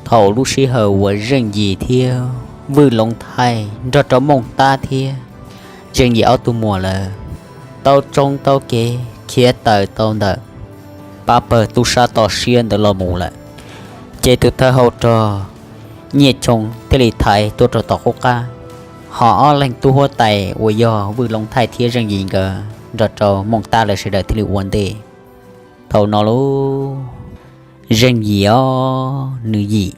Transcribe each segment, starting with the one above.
Thaum lub sij hawm uas Zeej Yim thiab Vwj Loov Thaij nrog rau Mooj Tab thiab Zeej Yim ob tug muam lawv taub tsoob taub kev khiav tawm tau ntawm pab pawg tub sab toj siab ntawd los mus lawm, ces tus thawj hau rog Nyiaj Choo thiaj li thaiv tuaj rau tom qub qab. Ho ob leeg tub huab tais uas yog Vwj Loov Thaij thiab Zeej Yim nkawd nrog rau Mooj Tab lawv sawv daws thiaj li ua ntej. Thaum no lub Zeej Yim os nws yim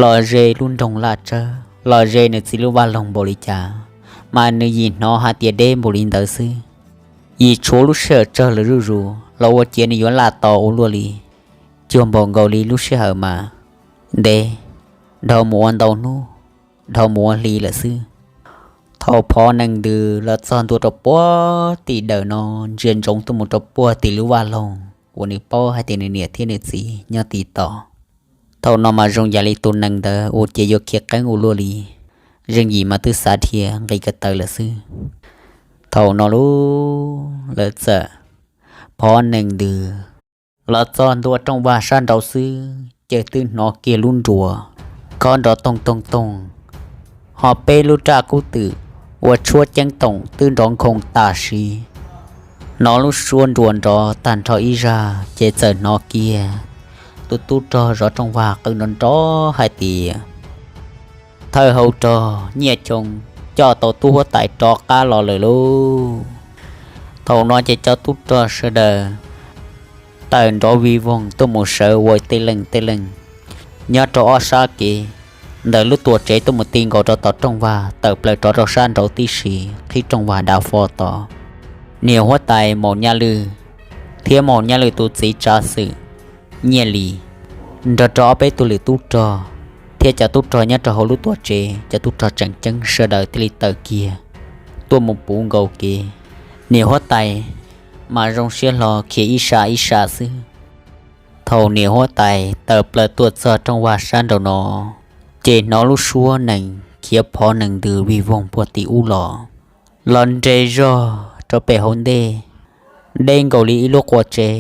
los ze lub nroog Laj Tsawb los ze nws txiv lub vaj loog npaum li cas, mas nws yim hnov hais tias deb npaum li ntawd xwb. Yim tshuav lub sij hawm tsawg lawm zuj zus los ua ciav nws yuav laj tos ua luaj li, cuag npaum nkaus li lub sij hawm mas ntev dhau mus ua ntau hnub, dhau mus ua hli lawm xwb. Thaum phov nees ntws los txog ntua rau puag tim dawm no, ntsia ntsoov tuaj mus rau puag tim lub vaj loog uas nws paub hais tias nws niam thiab nws txiv nyob tim tod. Thaum no mas zoo yam li tus nees ntawd ua ciav yuav khiav qeeb ua luaj li, Zeej Yim mas twb xav dhia nqis ko taw lawm xwb. Thaum no lub lawv txawm phov nees ntws los txog ntua rooj vag sab nraud xwb ces twb hnov kiag lub nruas khob nrov toog toog toog, ho peb lub raj kub twm uas tshuab ceeb toom twb nrov nkhoos tam sim. Hnov lub suab nruas nrov tag nrho ib zag ces txawm hnov kiag tus tub rog zov rooj vag qw nrov nrov hais tias, thawj hau rog Nyiaj Choo coj tau tub huab tais rov qab los lawm lauj. Thaum no ces cov tub rog sawv daws tawm nrov vij voog tuaj mus sawv ua tej leej tej leej nyob rau ob sab kev ntawm lub tuam tsev tuaj mus ti nkaus rau tom rooj vag tawm plaws rov rau sab nraud tib si qhib rooj vag dav fo tod. Niam huab tais Maum Nyaj Lwj thiab Maum Nyaj Lwj tus txiv tsav xwm Nyiaj Lis nrog rau ob peb tug lwm tub rog thiab cov tub rog nyob rau hauv lub tuam tsev, cov tub rog tseem ceeb sawv daws thiaj li tawm kiag tuaj mus puv nkaus kev. Niam huab tais mas zoo siab hlo khiav ib sab ib sab xwb. Thaum niam huab tais tawm plaws tuaj txog rooj vag sab nraud no, ces hnov lub suab nees khiav phov nees ntws vij voog puag tim ub los, los nres zog rau pem hauv ntej, deb nkaus li ib lub qua tsev.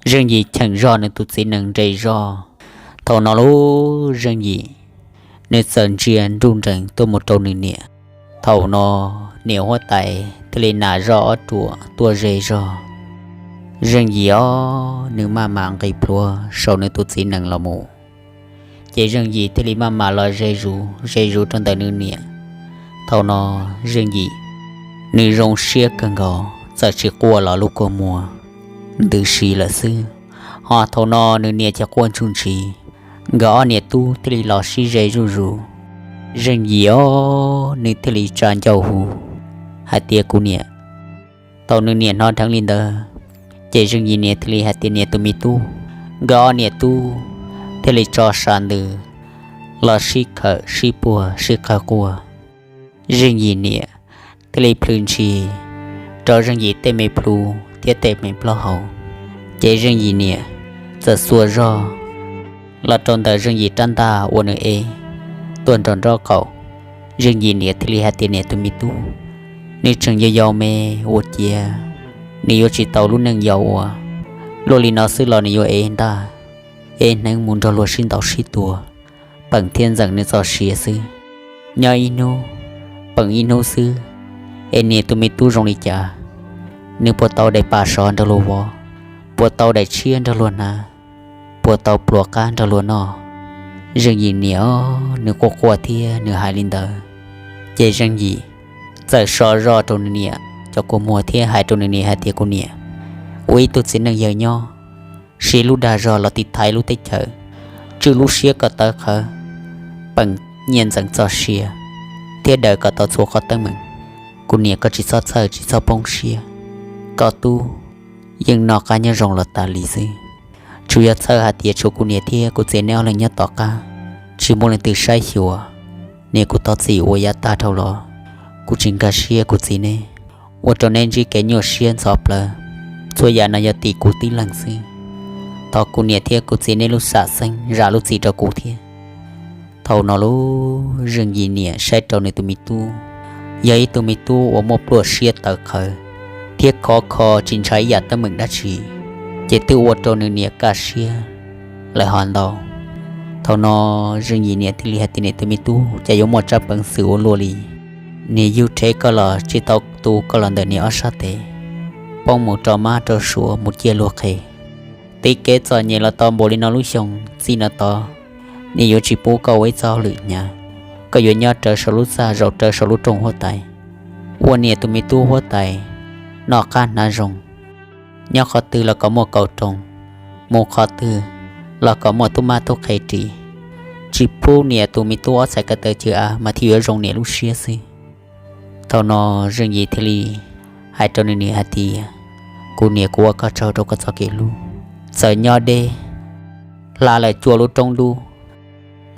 Zeej Yim cheem zog nws tus txiv nees nres zog. Thaum no lub Zeej Yim nws txawm ntsia nruj nrees tuaj mus rau nws niam. Thaum no niam huab tais thiaj li nam zoj ob ruam tuaj ze zog. Zeej Yim os nws maj mam nqis plhuav saum nws tus txiv nees los mus, ces Zeej Yim thiaj li maj mam los ze zus ze zus rau ntawm nws niam. Thaum no Zeej Yim nws zoo siab kawg nkaus, txawm tsis quaj los lub kua muag ntws si lawm xwb. Ho thaum no nws niam ces quaj ntsuj ntsiv, nkawd ob niam tub thiaj li los sib ze zuj zus. Zeej Yim os nws thiaj li tsa ncauj hu hais tias, kuv niam. Thaum nws niam hnov dheev li ntawd, ces Zeej Yim niam thiaj li hais tias, niam tus me tub. Nkawd ob niam tub thiaj li tso sa ntws los sib khawm sib puag sib qawg quaj. Zeej Yim niam thiaj li plhws ntshis rau Zeej Yim tej me plhu thiab tej me plaub hau, ces Zeej Yim niam txawm xuas zog los rau ntawm Zeej Yim rab ntaj uas nws ev tuaj nrog nraub qaum. Zeej Yim niam thiaj li hais tias, niam tus me tub, nws tseem yau yau me, ua ciav nws yuav tsis tau lub neej yau ua luaj li no xwb los nws yuav ev ntaj ev hneev mus nrog luag sib ntaus sib tua, peem thiab ntxeem nws txoj sia xwb. Nyob ib hnub peem ib hnub xwb, es niam tus me tub zoo li cas? Nws puas tau daim pam sov nrog luag vov? Puas tau daim tshiab nrog luag hnav? Puas tau pluas qab nrog luag noj? Zeej Yim niam nws quaj quaj thiab nws hais li ntawd, ces Zeej Yim txawm so zog rau nws niam cov kua muag thiab hais rau nws niam hais tias, kuv niam, ua ib tug txiv neej yawg nyob, siv lub dag zog los tiv thaiv lub teb chaws, tswj lub siab kom tawv qhawv, peem nyiaj ntxeev txoj sia, thiab daws kom tau txhua qhov teeb meem. Kuv niam, koj tsis txhob txhawj tsis txhob poob siab, koj tub yeej noj qab nyob zoo los tas li xwb. Tsuas yog txhawj hais tias tshuav kuv niam thiab kuv txiv neb ob leeg nyob tom qab, tsis muaj leej twg saib xyuas. Niam, kuv thov txim uas yav tag dhau los kuv tsis nkag siab kuv txiv neb, ua rau neb ntsib kev nyuaj siab ntxhov plawv. Txhua yam no yog tim kuv tib leeg xwb. Thov kuv niam thiab kuv txiv neb lub xam xeeb zam lub txim rau kuv thiab. Thaum no lub Zeej Yim niam saib rau nws tus me tub, yog ib tug me tub uas muaj pluaj siab tawv qhawv thiab khov kho tsis ntshai ib yam teeb meem dab tsi, ces twb ua rau nws niam kaj siab lawm ho ntau. Thaum no Zeej Yim niam thiaj li hais tias, Niam tus me tub, cas yuav muaj tsab peev xwm ua luaj li? Niam yug rhev koj los tsis tau tu koj los ntawm niam ob sab tes, poob mus rau mab rau suav mus ciaj luag qhe. Tib kev txom nyem los tau npaum li no lub xyoo, txij no tod niam yuav tsis pub koj ua ib txoj hauj lwm hnyav. Koj yuav nyob rawv saum lub txaj, zaum rawv saum lub rooj huab tais, ua niam tus me tub huab tais, noj qab hnav zoo, nyob qhov twg los kom muaj kaum roos, mus qhov twg los kom muaj tub mab tub qhe ris. Tsis pub niam tus me tub ob txhais ko taw cwg av mas thiaj yuav zoo niam lub siab xwb. Thaum no Zeej Yim thiaj li hais rau nws niam hais tias, Kuv niam, kuv ua koj tsaug rau koj txoj kev hlub. Txawm nyob deb, hla lawm cuaj lub roob dub,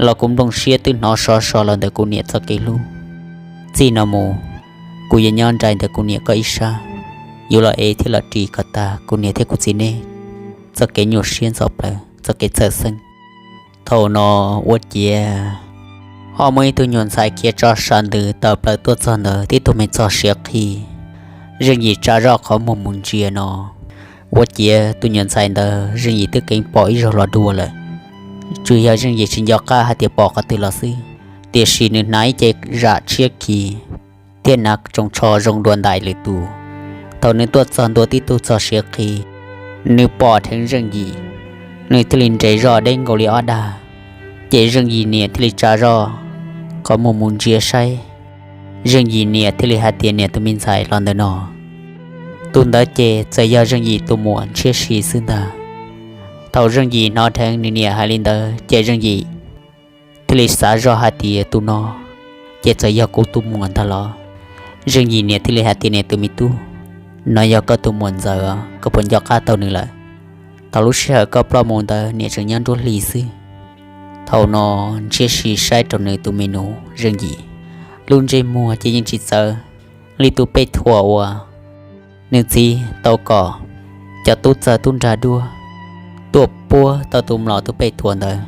los kuv nplooj siab twb hnov sov so los ntawm kuv niam txoj kev hlub. Txij no mus, kuv yuav nyob nraim ntawm kuv niam koj ib sab, yuav los ev thiab los ris kom tag kuv niam thiab kuv txiv nej txoj kev nyuaj siab ntxhov plawv, txoj kev txhawj xeeb. Thaum no ua ciav ho muaj ib tug nyuam ntxhais khiav tso sa ntws tawm plaws tuaj txog ntawd, tib tug me txog siav qhi. Zeej Yim tsa zoj qhov muag mus ntsia no, ua ciav tus nyuam ntxhais ntawd Zeej Yim twb keev pom ib zaug los dua lawm. Tsuas yog Zeej Yim tsis nco qab hais tias pom qhov twg los xwb, tiam sis nws hnav ib ce zam tshiab khi, thiab hnav tsoos tsho zoo dua ntais lwm tus. Thaum nws tuaj txog ntua tib tug txog siav qhi, nws pom dheev Zeej Yim, nws thiaj li nres zoj deb nkaus li ob dag. Ces Zeej Yim niam thiaj li tsa zoj qhov muag mus ntsia saib. Zeej Yim niam thiaj li hais tias, Niam, tus me ntxhais los ntawm no. Tus ntawd ces txawm yog Zeej Yim tus muam Ntshiab Si xwb ntag. Thaum Zeej Yim hnov dheev nws niam hais li ntawd ces Zeej Yim thiaj li xav zoj hais tias, Tus no ces txawm yog kuv tus muam ntag los? Zeej Yim niam thiaj li hais tias, Niam, tus me tub, no yog koj tus muam ntxawm, koj puas nco qab tau nws lawm? Thaum lub sij hawm koj ploj mus ntawd niam tseem nyob nruab hlis xwb. Thaum no Ntshiab Si saib rau nws tus me nus Zeej Yim, lub ntsej muag ces yeej tsis txawv li tus pej thuam uas nws txiv tau kom cov tub txawg tub nrag duab tuaj puab tau tus mlom tus pej thuam ntawd.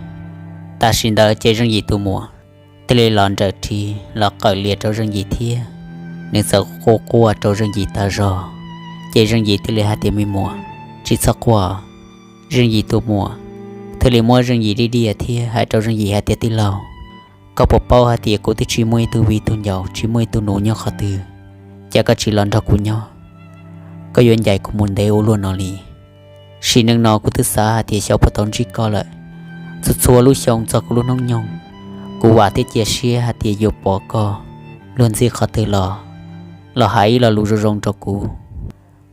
Tam sim ntawd ces Zeej Yim tus muam thiaj li los nrawm ris los qawm lias rau Zeej Yim thiab nws txawm quaj quaj rau Zeej Yim tag zog. Ces Zeej Yim thiaj li hais tias, Me muam, tsis txhob quaj. Zeej Yim tus muam thiaj li muab Zeej Yim diaj diaj thiab hais rau Zeej Yim hais tias, Tij laug, koj puas paub hais tias kuv twb tsis muaj ib tug viv tug ncaus, tsis muaj ib tug nus nyob qhov twg, cas koj tsis los nrog kuv nyob? Koj yuav ncaim kuv mus ntev ua luaj no li? Sim neej no kuv twb xav hais tias xyov puas tau ntsib koj lawm. Txhua txhua lub xyoo txog kuv lub hnub nyoog, kuv vam thiab cia siab hais tias yuav pom koj luag ntxhi qhov twg los, los hais ib lo lus zoo zoo rau kuv.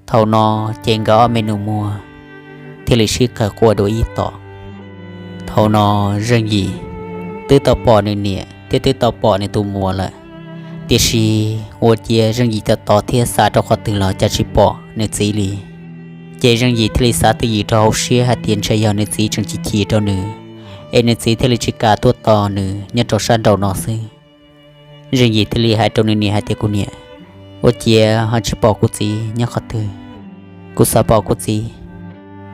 Thaum no ces nkawd ob me nus muag thiaj li sib qawm quaj dua ib tom. Thaum no Zeej Yim twb tau pom nws niam thiab twb tau pom nws tus muam lawm, tiam sis ua ciav Zeej Yim tau tos thiab xav rau qhov twg los cas tsis pom nws txiv li. Ces Zeej Yim thiaj li xav twj ywm rau hauv siab hais tias ntshe yog nws txiv tseem chim chim rau nws, es nws txiv thiaj li tsis kam tuaj tos nws nyob rau sab nraum no xwb. Zeej Yim thiaj li hais rau nws niam hais tias, Kuv niam, ua ciav ho tsis pom kuv txiv nyob qhov twg? Kuv xav pom kuv txiv,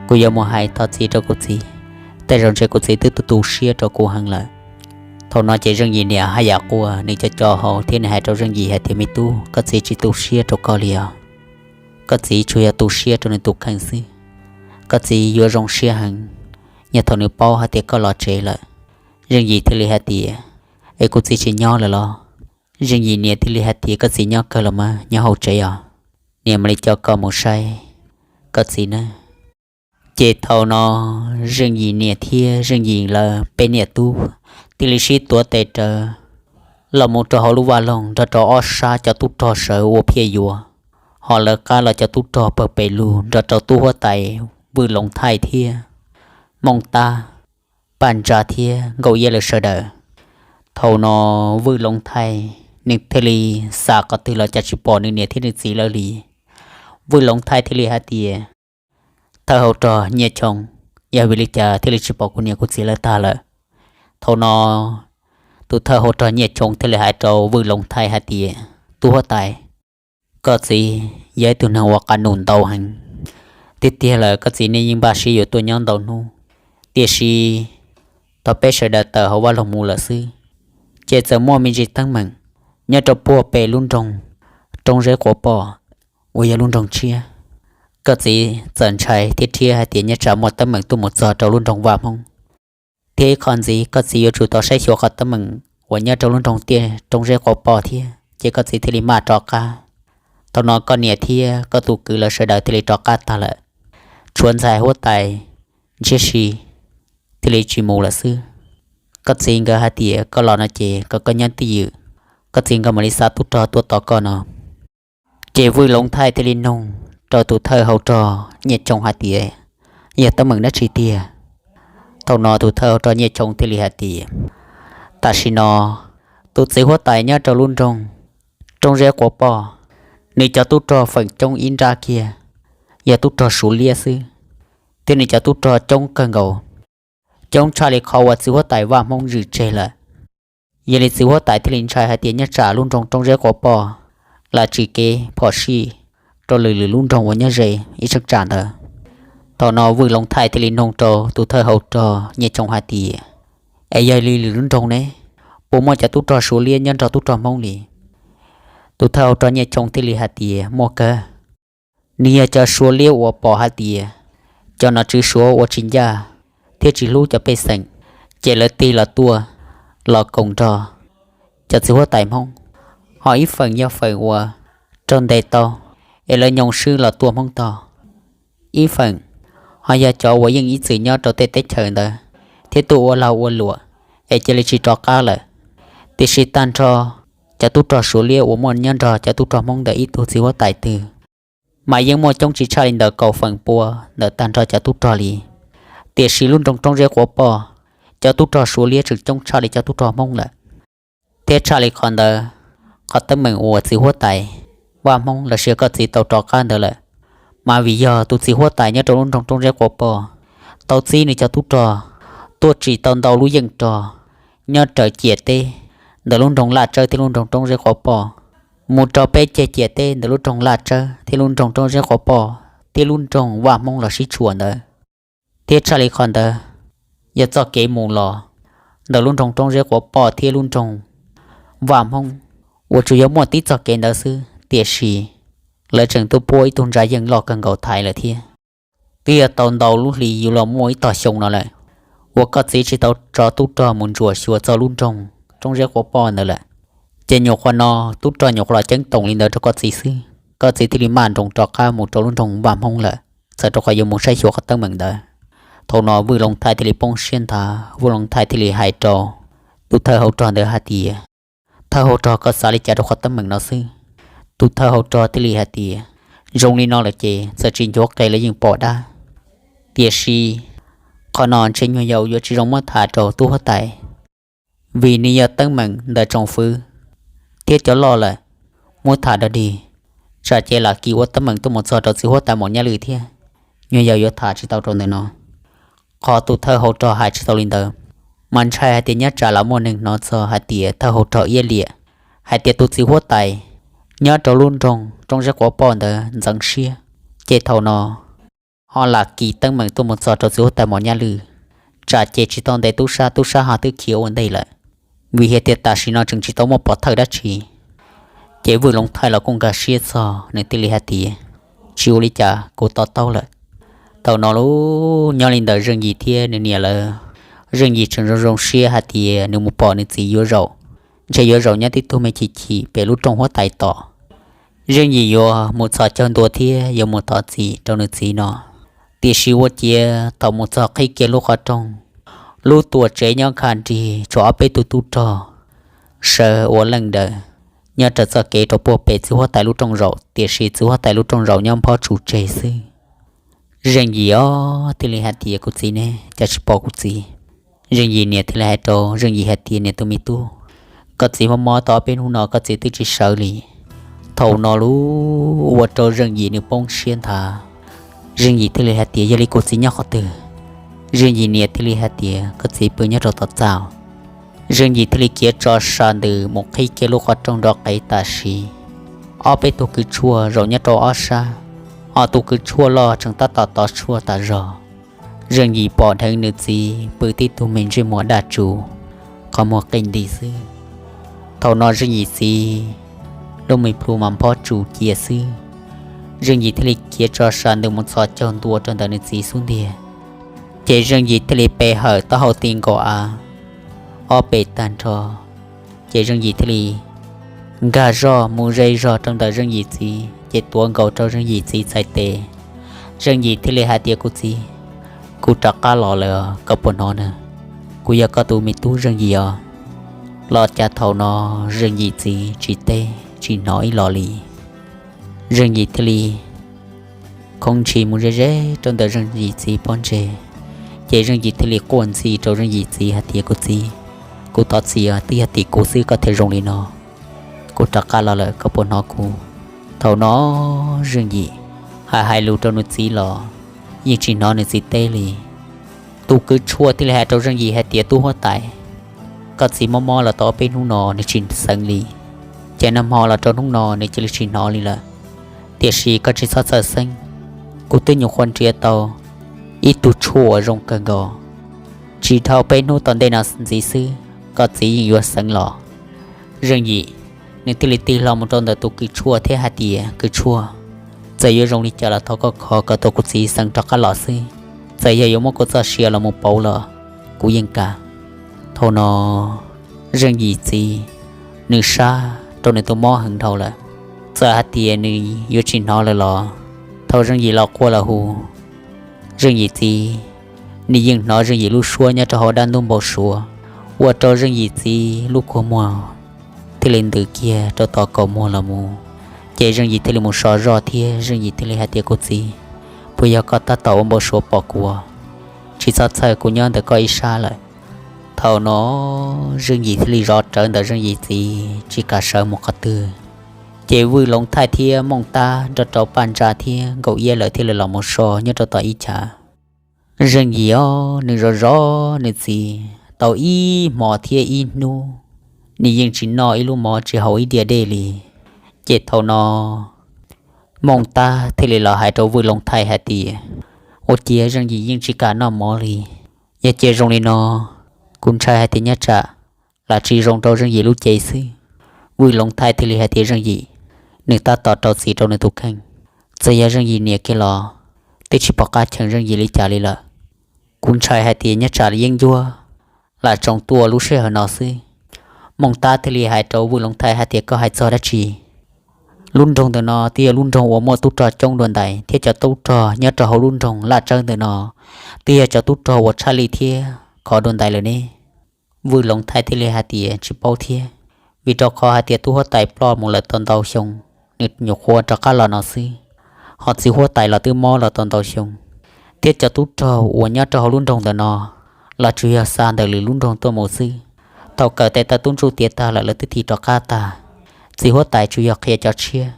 kuv yuav mus hais thov txim rau kuv txiv. Tej zaum ntshe kuv txiv twb tu tu siab rau kuv heev lawm. Thaum no ces Zeej Yim niam haj yam quaj, nws co co hau thiab nws hais rau Zeej Yim hais tias, Me tub, koj txiv tsis tu siab rau koj li os. Koj txiv tsuas yog tu siab rau nws tus kheej xwb. Koj txiv yuav zoo siab heev yog thaum nws paub hais tias koj los tsev lawm. Zeej Yim thiaj li hais tias, Es kuv txiv tsis nyob lawm los? Zeej Yim niam thiaj li hais tias, Koj txiv nyob kawg los mas, nyob hauv tsev os. Niam mam li coj koj mus saib koj txiv nawb. Ces thaum no Zeej Yim niam thiab Zeej Yim lawv peb niam tub thiaj li sib tuav tes rawv los mus rau hauv lub vaj loog nrog rau ob sab cov tub rog sawv ua phiaj yuav, ho lawv qab los cov tub rog pawg pes lug nrog rau tub huab tais Vwj Loov Thaij thiab Mooj Tab, Paj Ntsa thiab Nkauj Iab lawv sawv daws. Thaum no Vwj Loov Thaij nws thiaj li xav qhov twg los cas tsis pom nws niam thiab nws txiv lawv li. Vwj Loov Thaij thiaj li hais tias, Thawj hauv rog Nyiaj Choo, yog vim li cas thiaj li tsis pom kuv niam kuv txiv lawv tag lawm? Thaum no tus thawj hauv rog Nyiaj Choo thiaj li hais rau Vwj Loov Thaij hais tias, Tub huab tais, koj txiv yog ib tug neeg uas qas num ntau heev. Tiag tiag lawm koj txiv nej yeej npaj siab yuav tuaj nyob ntau hnub, tiam sis thaum peb sawv daws tawm hauv vaj loog mus lawm xwb, ces txawm muaj me ntsis teeb meem nyob rau puag pem lub nroog Roob Zeb Quav Poj uas yog lub nroog tshiab. Koj txiv txawm ntshai thiab rhiab hais tias nyob tsam muaj teeb meem tuaj mus txog rau lub nroog Vaj Hmoob. Thiab ib qho ntxiv, koj txiv yuav tsum tau saib xyuas qhov teeb meem uas nyob rau lub nroog tiaj roob zeb quav poj thiab, ces koj txiv thiaj li maj rov qab. Thaum no koj niam thiab koj tus kwv lawv sawv daws thiaj li rov qab tag lawm. Tshuav ntxhais huab tais Ntshiab Si thiaj li tsis mus lawm xwb. Koj txiv nkawd hais tias koj los no ces kom koj nyob twj ywm, koj txiv nkawd mam li xa tub rog tuaj tos koj no. Ces Vwj Loov Thaij thiaj li nug rau tus thawj hau rog Nyiaj Choo hais tias, yog teeb meem dab tsi tiag? Thaum no tus thawj hau rog Nyiaj Choo thiaj li hais tias, tam sim no tus txiv huab tais nyob rau lub nroog roob zeb quav poj, nws cov tub rog feem coob ib nrab kiag, yog tub rog Suav liab xwb, thiab nws cov tub rog coob kawg nkaus, coob tshaj li qhov uas txiv huab tais Vaj Hmoob zwm tseg lawm. Yog li txiv huab tais thiaj li ntshai hais tias nyob tsam lub nroog roob zeb quav poj lam tsis kev phom sij rau lwm lwm lub nroog uas nyob ze ib cheeb tsam ntawd. Thaum no Vwj Loov Thaij thiaj li nug rau tus thawj hau rog Nyiaj Choo hais tias, es yog li lwm lub nroog ne, puas muaj cov tub rog Suav liab nyob nrog tub rog Hmoob li? Tus thawj hau rog Nyiaj Choo thiaj li hais tias, muaj kawg. Nws yog cov Suav liab uas pom hais tias cov nom tswv Suav ua tsis ncaj thiab tsis hlub cov pej xeem, ces lawv tig los tuaj los koom nrog cov txiv huab tais Hmoob. Ho ib feem yog feem uas raug ntes tau es lawv nyoo swb los tuaj Hmoob tog. Ib feem ho yog cov uas yeej ib txwm nyob rau tej teb chaws ntawd thiab tuaj ua lag ua luam es cia li tsis rov qab lawm. Tiam sis tag nrho cov tub rog Suav liab uas muaj nyob nrog cov tub rog Hmoob ntawm ib tug txiv huab tais twg mas yeej muaj coob tsis tshaj li ntawm kaum feem pua ntawm tag nrho cov tub rog li. Tiam sis lub nroog roob zeb quav poj, cov tub rog Suav liab tseem coob tshaj li cov tub rog Hmoob lawm. Thiab tshaj li qhov ntawd, qhov teeb meem uas txiv huab tais Vaj Hmoob los sis koj txiv tau rov qab ntawd lawm, mas vim yog tus txiv huab tais nyob rau lub nroog roob zeb quav poj tau txib nws cov tub rog tuaj tsim tau ntau lub yeej rog nyob raws ciam teb ntawm lub nroog Laj Tsawb thiab lub nroog roob zeb quav poj, mus rau peb ceg ciam teb ntawm lub nroog Laj Tsawb thiab lub nroog roob zeb quav poj thiab lub nroog Vaj Hmoob los sib tshuam ntawd. Thiab tshaj li qhov ntawd, yog txoj kev mus los ntawm lub nroog roob zeb quav poj thiab lub nroog Vaj Hmoob uas tsuas yog muaj tib txoj kev ntawd xwb, tiam sis lawv tseem tuaj puab ib tug ntsa yeej loj kawg nkaus thaiv lawm thiab. Twb yog tau ntau lub hli yuav los muaj ib tog xyoo no lawm uas koj txiv tsis tau tso tub rog mus ntsuam xyuas txog lub nroog roob zeb quav poj ntawd lawm. Ces nyuam qhuav no tub rog nyuam qhuav los ceeb toom li ntawd rau koj txiv xwb, koj txiv thiaj li maj nroos rov qab mus rau lub nroog Vaj Hmoob lawm, txawm rau qhov yuav mus saib xyuas qhov teeb meem ntawd. Thaum no Vwj Loov Thaij thiaj li poob siab nthav, Vwj Loov Thaij thiaj li hais rau tus thawj hau rog ntawd hais tias, thawj hau rog, koj xav li cas rau qhov teeb meem no xwb? Tus thawj hau rog thiaj li hais tias, zoo li no lawm ces txawm tsis ncuav qe los yeej pom dab. Tiam sis qhov no ntshe nyuag yaus yuav tsis zoo muab tham rau tub huab tais, vim nws yog teeb meem ntawm tsoom fwv thiab cov loj lawm. Muab tham dog dig, tsam ces lam kis ua teeb meem tuaj mus txog rau txiv huab tais Maum Nyaj Lwm thiab, nyuag yaus yuav tham tsis tau rau ntawm no. Qhov tus thawj hau rog hais tsis tau li ntawd, mas ntshai hais tias nyob tsam lam muaj neeg hnov txog hais tias thawj hau rog iab liam hais tias tus txiv huab tais nyob rau lub nroog roob zeb quav poj ntawd ntxeev siab, ces thaum no ho lam kis teeb meem tuaj mus txog rau txiv huab tais Maum Nyaj Lwm, tsam ces tsis tau ntes tub sab, tub sab ho twb khiav ua ntej lawm, vim hais tias tam sim no tseem tsis tau muaj pov thawj dab tsi. Ces Vwj Loov Thaij los kuj nkag siab txog, nws thiaj li hais tias, tsis ua li cas, kuv to taub lawm. Thaum no lub nyob li ntawm Zeej Yim thiab nws niam lawv, Zeej Yim tseem zoo zoo siab hais tias nws mus pom nws txiv yuav zaum, ntshe yuav zaum nyob tib tug me chim chim pem lub rooj huab tais tom. Zeej Yim yuav mus txhos caug ntua thiab yuav mus thov txim rau nws txiv no. Tiam sis ua ciav thaum mus txog qhib kiag lub qhov rooj, lub tuam tsev nyob nkha nrig tshuav ob peb tug tub rog sawv ua leej daws nyob raws txoj kev rau puag pem txiv huab tais lub rooj zaum, tiam sis txiv huab tais lub rooj zaum nyob nphob tsu tseg xwb. Zeej Yim os thiaj li hais tias, kuv txiv ne, cas tsis pom kuv txiv? Zeej Yim niam thiaj li hais rau Zeej Yim hais tias, niam tus me tub, koj txiv mob mob tau ob peb hnub no koj txiv twb tsis sawv li. Thaum no lub ua rau Zeej Yim nws poob siab nthav. Zeej Yim thiaj li hais tias, yog li kuv txiv nyob qhov twg? Zeej Yim niam thiaj li hais tias, koj txiv pw nyob rau tom txaj. Zeej Yim thiaj li khiav tso sa ntws mus qhib kiag lub qhov rooj nrov qev tam sim. Ob peb tug kws tshuaj zaum nyob rau ob sab, ob tug kws tshuaj loj tseem tab tom tov tshuaj tas zog. Zeej Yim pom dheev nws txiv pw tib tug me ntsej muag daj tsuv, qhov muag qi nti xwb. Thaum no Zeej Yim txiv lub me plhu mas nphob tsu cia xwb. Zeej Yim thiaj li khiav tso sa ntws mus txhos caug ntua rau ntawm nws txiv xub ntiag. Ces Zeej Yim thiaj li pe hawm taub hau ti nkaus av ob pes tag nrho. Ces Zeej Yim thiaj li nkag zog mus ze zog rau ntawm Zeej Yim txiv, ces tuav nkaus rau Zeej Yim txiv txhais tes. Zeej Yim thiaj li hais tias, Kuv txiv, kuv rov qab los lawm, koj puas hnov na? Kuv yog koj tus me tub Zeej Yim os. Los cas thaum no Zeej Yim txiv tsis teb tsis hnov ib los li. Zeej Yim thiaj li khoov ntshis mus ze ze rau ntawm Zeej Yim txiv pob ntseg. Ces Zeej Yim thiaj li quaj ntxhi rau Zeej Yim txiv hais tias, Kuv txiv, kuv thov txim, twb yog tim kuv xwb koj thiaj zoo li no. Kuv rov qab los lawm, koj puas hnov kuv? Thaum no Zeej Yim hais hais lus rau nws txiv los yeej tsis hnov nws txiv teb li. Tus kws tshuaj thiaj li hais rau Zeej Yim hais tias, Tub huab tais, koj txiv mob mob los tau ob peb hnub no nws tsis xeev li, ces nag hmo los rau hnub no nws cia li tsis hnov li lawm. Tiam sis koj tsis txhob txhawj xeeb, kuv twb nyuam qhuav nrhiav tau ib tug tshuaj uas zoo kawg nkaus. Tsis dhau peb hnub tom ntej no ntxiv xwb, koj txiv yeej yuav xeev los. Zeej Yim nws thiaj li tig hlo mus rau ntawm tus kws tshuaj thiab hais tias, Kws tshuaj, txawm yuav zoo li cas los thov koj kho kom tau kuv txiv xeev rov qab los xwb. Txawm yog yuav muab kuv txoj sia los mus pauv los kuv yeej kam. Thaum no Zeej Yim txiv nws sab rau nws tus mob heev dhau lawm, txawm hais tias nws yuav tsis hnov lawm los thaum Zeej Yim los quaj los hu, Zeej Yim txiv, nws yeej hnov Zeej Yim lub suab nyob rau hauv dab ntub npau suav, ua rau Zeej Yim txiv lub kua muag thiaj li ntws kiag rau tom kaum muag los mus. Ces Zeej Yim thiaj li mus so zog thiab Zeej Yim thiaj li hais tias, Kuv txiv, puas yog koj tab tom ua npau suav pom kuv? Tsis txhob txhawj, kuv nyob ntawm koj ib sab lawm. Thaum no Zeej Yim thiaj li zov rawv ntawm Zeej Yim txiv tsis kam sawv mus qhov twg. Ces Vwj Loov Thaij thiab Mooj Tab nrog rau Paj Ntsa thiab Nkaus Iab lawv thiaj li los mus so nyob rau tom ib chav. Zeej Yim os, nws zov zov nws txiv tau ib hmo thiab ib hnub, nws yeej tsis noj ib lub mov tsis haus ib diav dej li. Ces thaum no Mooj Tab thiaj li los hais rau Vwj Loov Thaij hais tias, Ua ciav Zeej Yim yeej tsis kam noj mov li. Yog cia zoo li no, kuv ntshai hais tias nyob tsam lam tsis zoo rau Zeej Yim lub cev xwb. Vwj Loov Thaij thiaj li hais tias, Zeej Yim, nws tab tom rau txim rau nws tus kheej. Txawm yog Zeej Yim niam kiag los twb tsis pom qab cheem Zeej Yim li cas li lawm. Kuv ntshai hais tias nyob tsam li yeeb ncuab lam tsoo tuaj lub sij hawm no xwb. Mooj Tab thiaj li hais rau Vwj Loov Thaij hais tias, Koj hais txog dab tsi? Lub nroog ntawm no twb yog lub nroog uas muaj tub rog coob dua ntais thiab cov tub rog nyob rau hauv lub nroog Laj Tsawb ntawm no twb yog cov tub rog uas tshaj lij thiab khov dua ntais lawm ne. Vwj Loov Thaij thiaj li hais tias, Tsis paub thiab, vim rau qhov hais tias tub huab tais ploj mus lawm tau ntau xyoo, nws nyuam qhuav rov qab los no xwb. Ho txiv huab tais los twb mob los tau ntau xyoo, thiab cov tub rog uas nyob rau hauv lub nroog ntawm no los tsuas yog xa ntawm lwm lub nroog tuaj mus xwb. Thaum kawm tes taw tub ntsuj tiav tag lawm lawv twb tig rov qab tag. Txiv huab tais tsuas yog qhia cov tshiab,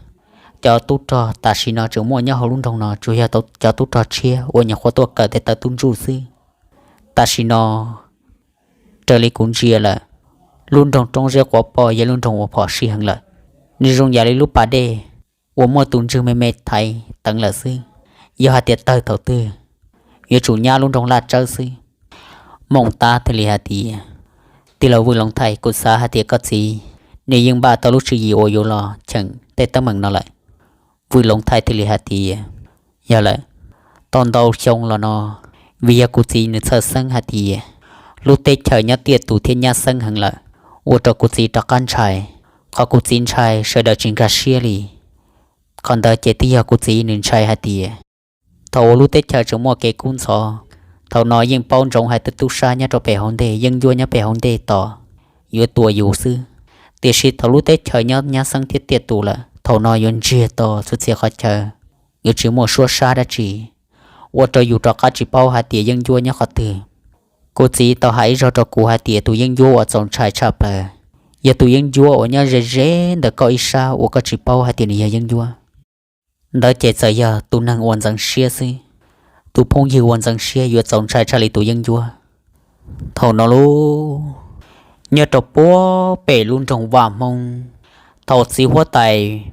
cov tub rog tam sim no tseem muaj nyob hauv lub nroog no tsuas yog cov tub rog tshiab uas nyuam qhuav tuaj kawm tes taw tub ntsuj xwb. Tam sim no raws li kuv ntsia lawm, lub nroog Roob Zeb Quav Poj yog lub nroog uas phom sij heev lawm. Nws zoo yam li lub pas dej uas muaj tus ntswg me me thaiv teev lawm xwb. Yog hais tias tawg thaum twg, yuav tsum nyab lub nroog Laj Tsawb xwb. Mooj Tab thiaj li hais tias, Tij laug Vwj Loov Thaij, kuv xav hais tias koj txiv nws yeej npaj tau lub tswv yim uas yuav los cheem tej teeb meem no lawm. Vwj Loov Thaij thiaj li hais tias, Yog lawm, tau ntau xyoo los no, vim yog kuv txiv nws txhawj xeeb hais tias lub teb chaws nyob tiaj tus thiab nyab xeeb heev lawm, ua rau kuv txiv rov qab ntshai. Qhov kuv txiv ntshai sawv daws tsis nkag siab li. Qhov ntawd ces twb yog kuv txiv nws ntshai hais tias thaum uas lub teb chaws tseem muaj kev kub ntxhov, thaum no yeej paub ntsoov hais tias tub sab nyob rau pem hauv ntej, yeeb ncuab nyob pem hauv ntej tos yuav tua yus xwb. Tiam sis thaum lub teb chaws nyob nyab xeeb thiab tiaj tus lawm, thaum no yuav ntsiag to txhua txhia qhov chaw, yuav tsis muaj suab sab dab tsi, ua rau yus rov qab tsis paub hais tias yeeb ncuab nyob qhov twg. Kuv txiv tau hais ib zaug rau kuv hais tias tus yeeb ncuab uas txaus ntshai tshaj plaws yog tus yeeb ncuab uas nyob ze ze ntawm koj ib sab uas koj tsis paub hais tias nws yog yeeb ncuab. Ntawd ces txawm yog tus neeg uas ntxeev siab xwb, tus phooj ywg uas ntxeev siab yuav txaus ntshai tshaj li tus yeeb ncuab. Thaum no lauj, nyob rau puag pem lub nroog Vaj Hmoob, thaum txiv huab tais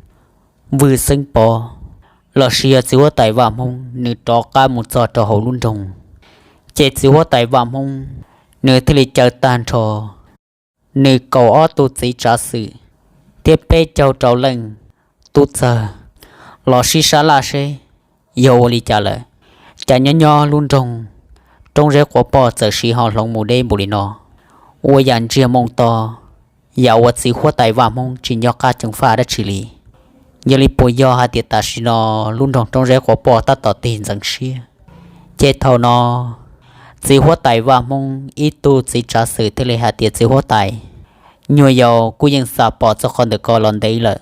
Vwj Xeeb Pov lossis yog txiv huab tais Vaj Hmoob nws rov qab mus txog rau hauv lub nroog, ces txiv huab tais Vaj Hmoob nws thiaj li caw tag nrho nws kaum ob tug txiv tsav xwm thiab peb caug rau leej tub txawg los sib sab laj seb yog ua li cas lawm. Cas nyob nyob lub nroog roob zeb quav poj txawm siv ho hloov mus deb npaum li no, ua yam ntsiag moo to, yam uas txiv huab tais Vaj Hmoob tsis nco qab ceev faj dab tsi li. Yog li puas yog hais tias tam sim no lub nroog roob zeb quav poj tab tom tig ntxeev siab? Ces thaum no txiv huab tais Vaj Hmoob ib tug txiv tsav xwm thiaj li hais tias, txiv huab tais, nyuag yaus kuj yeej xav pom txog qhov ntawm ko los ntev lawm,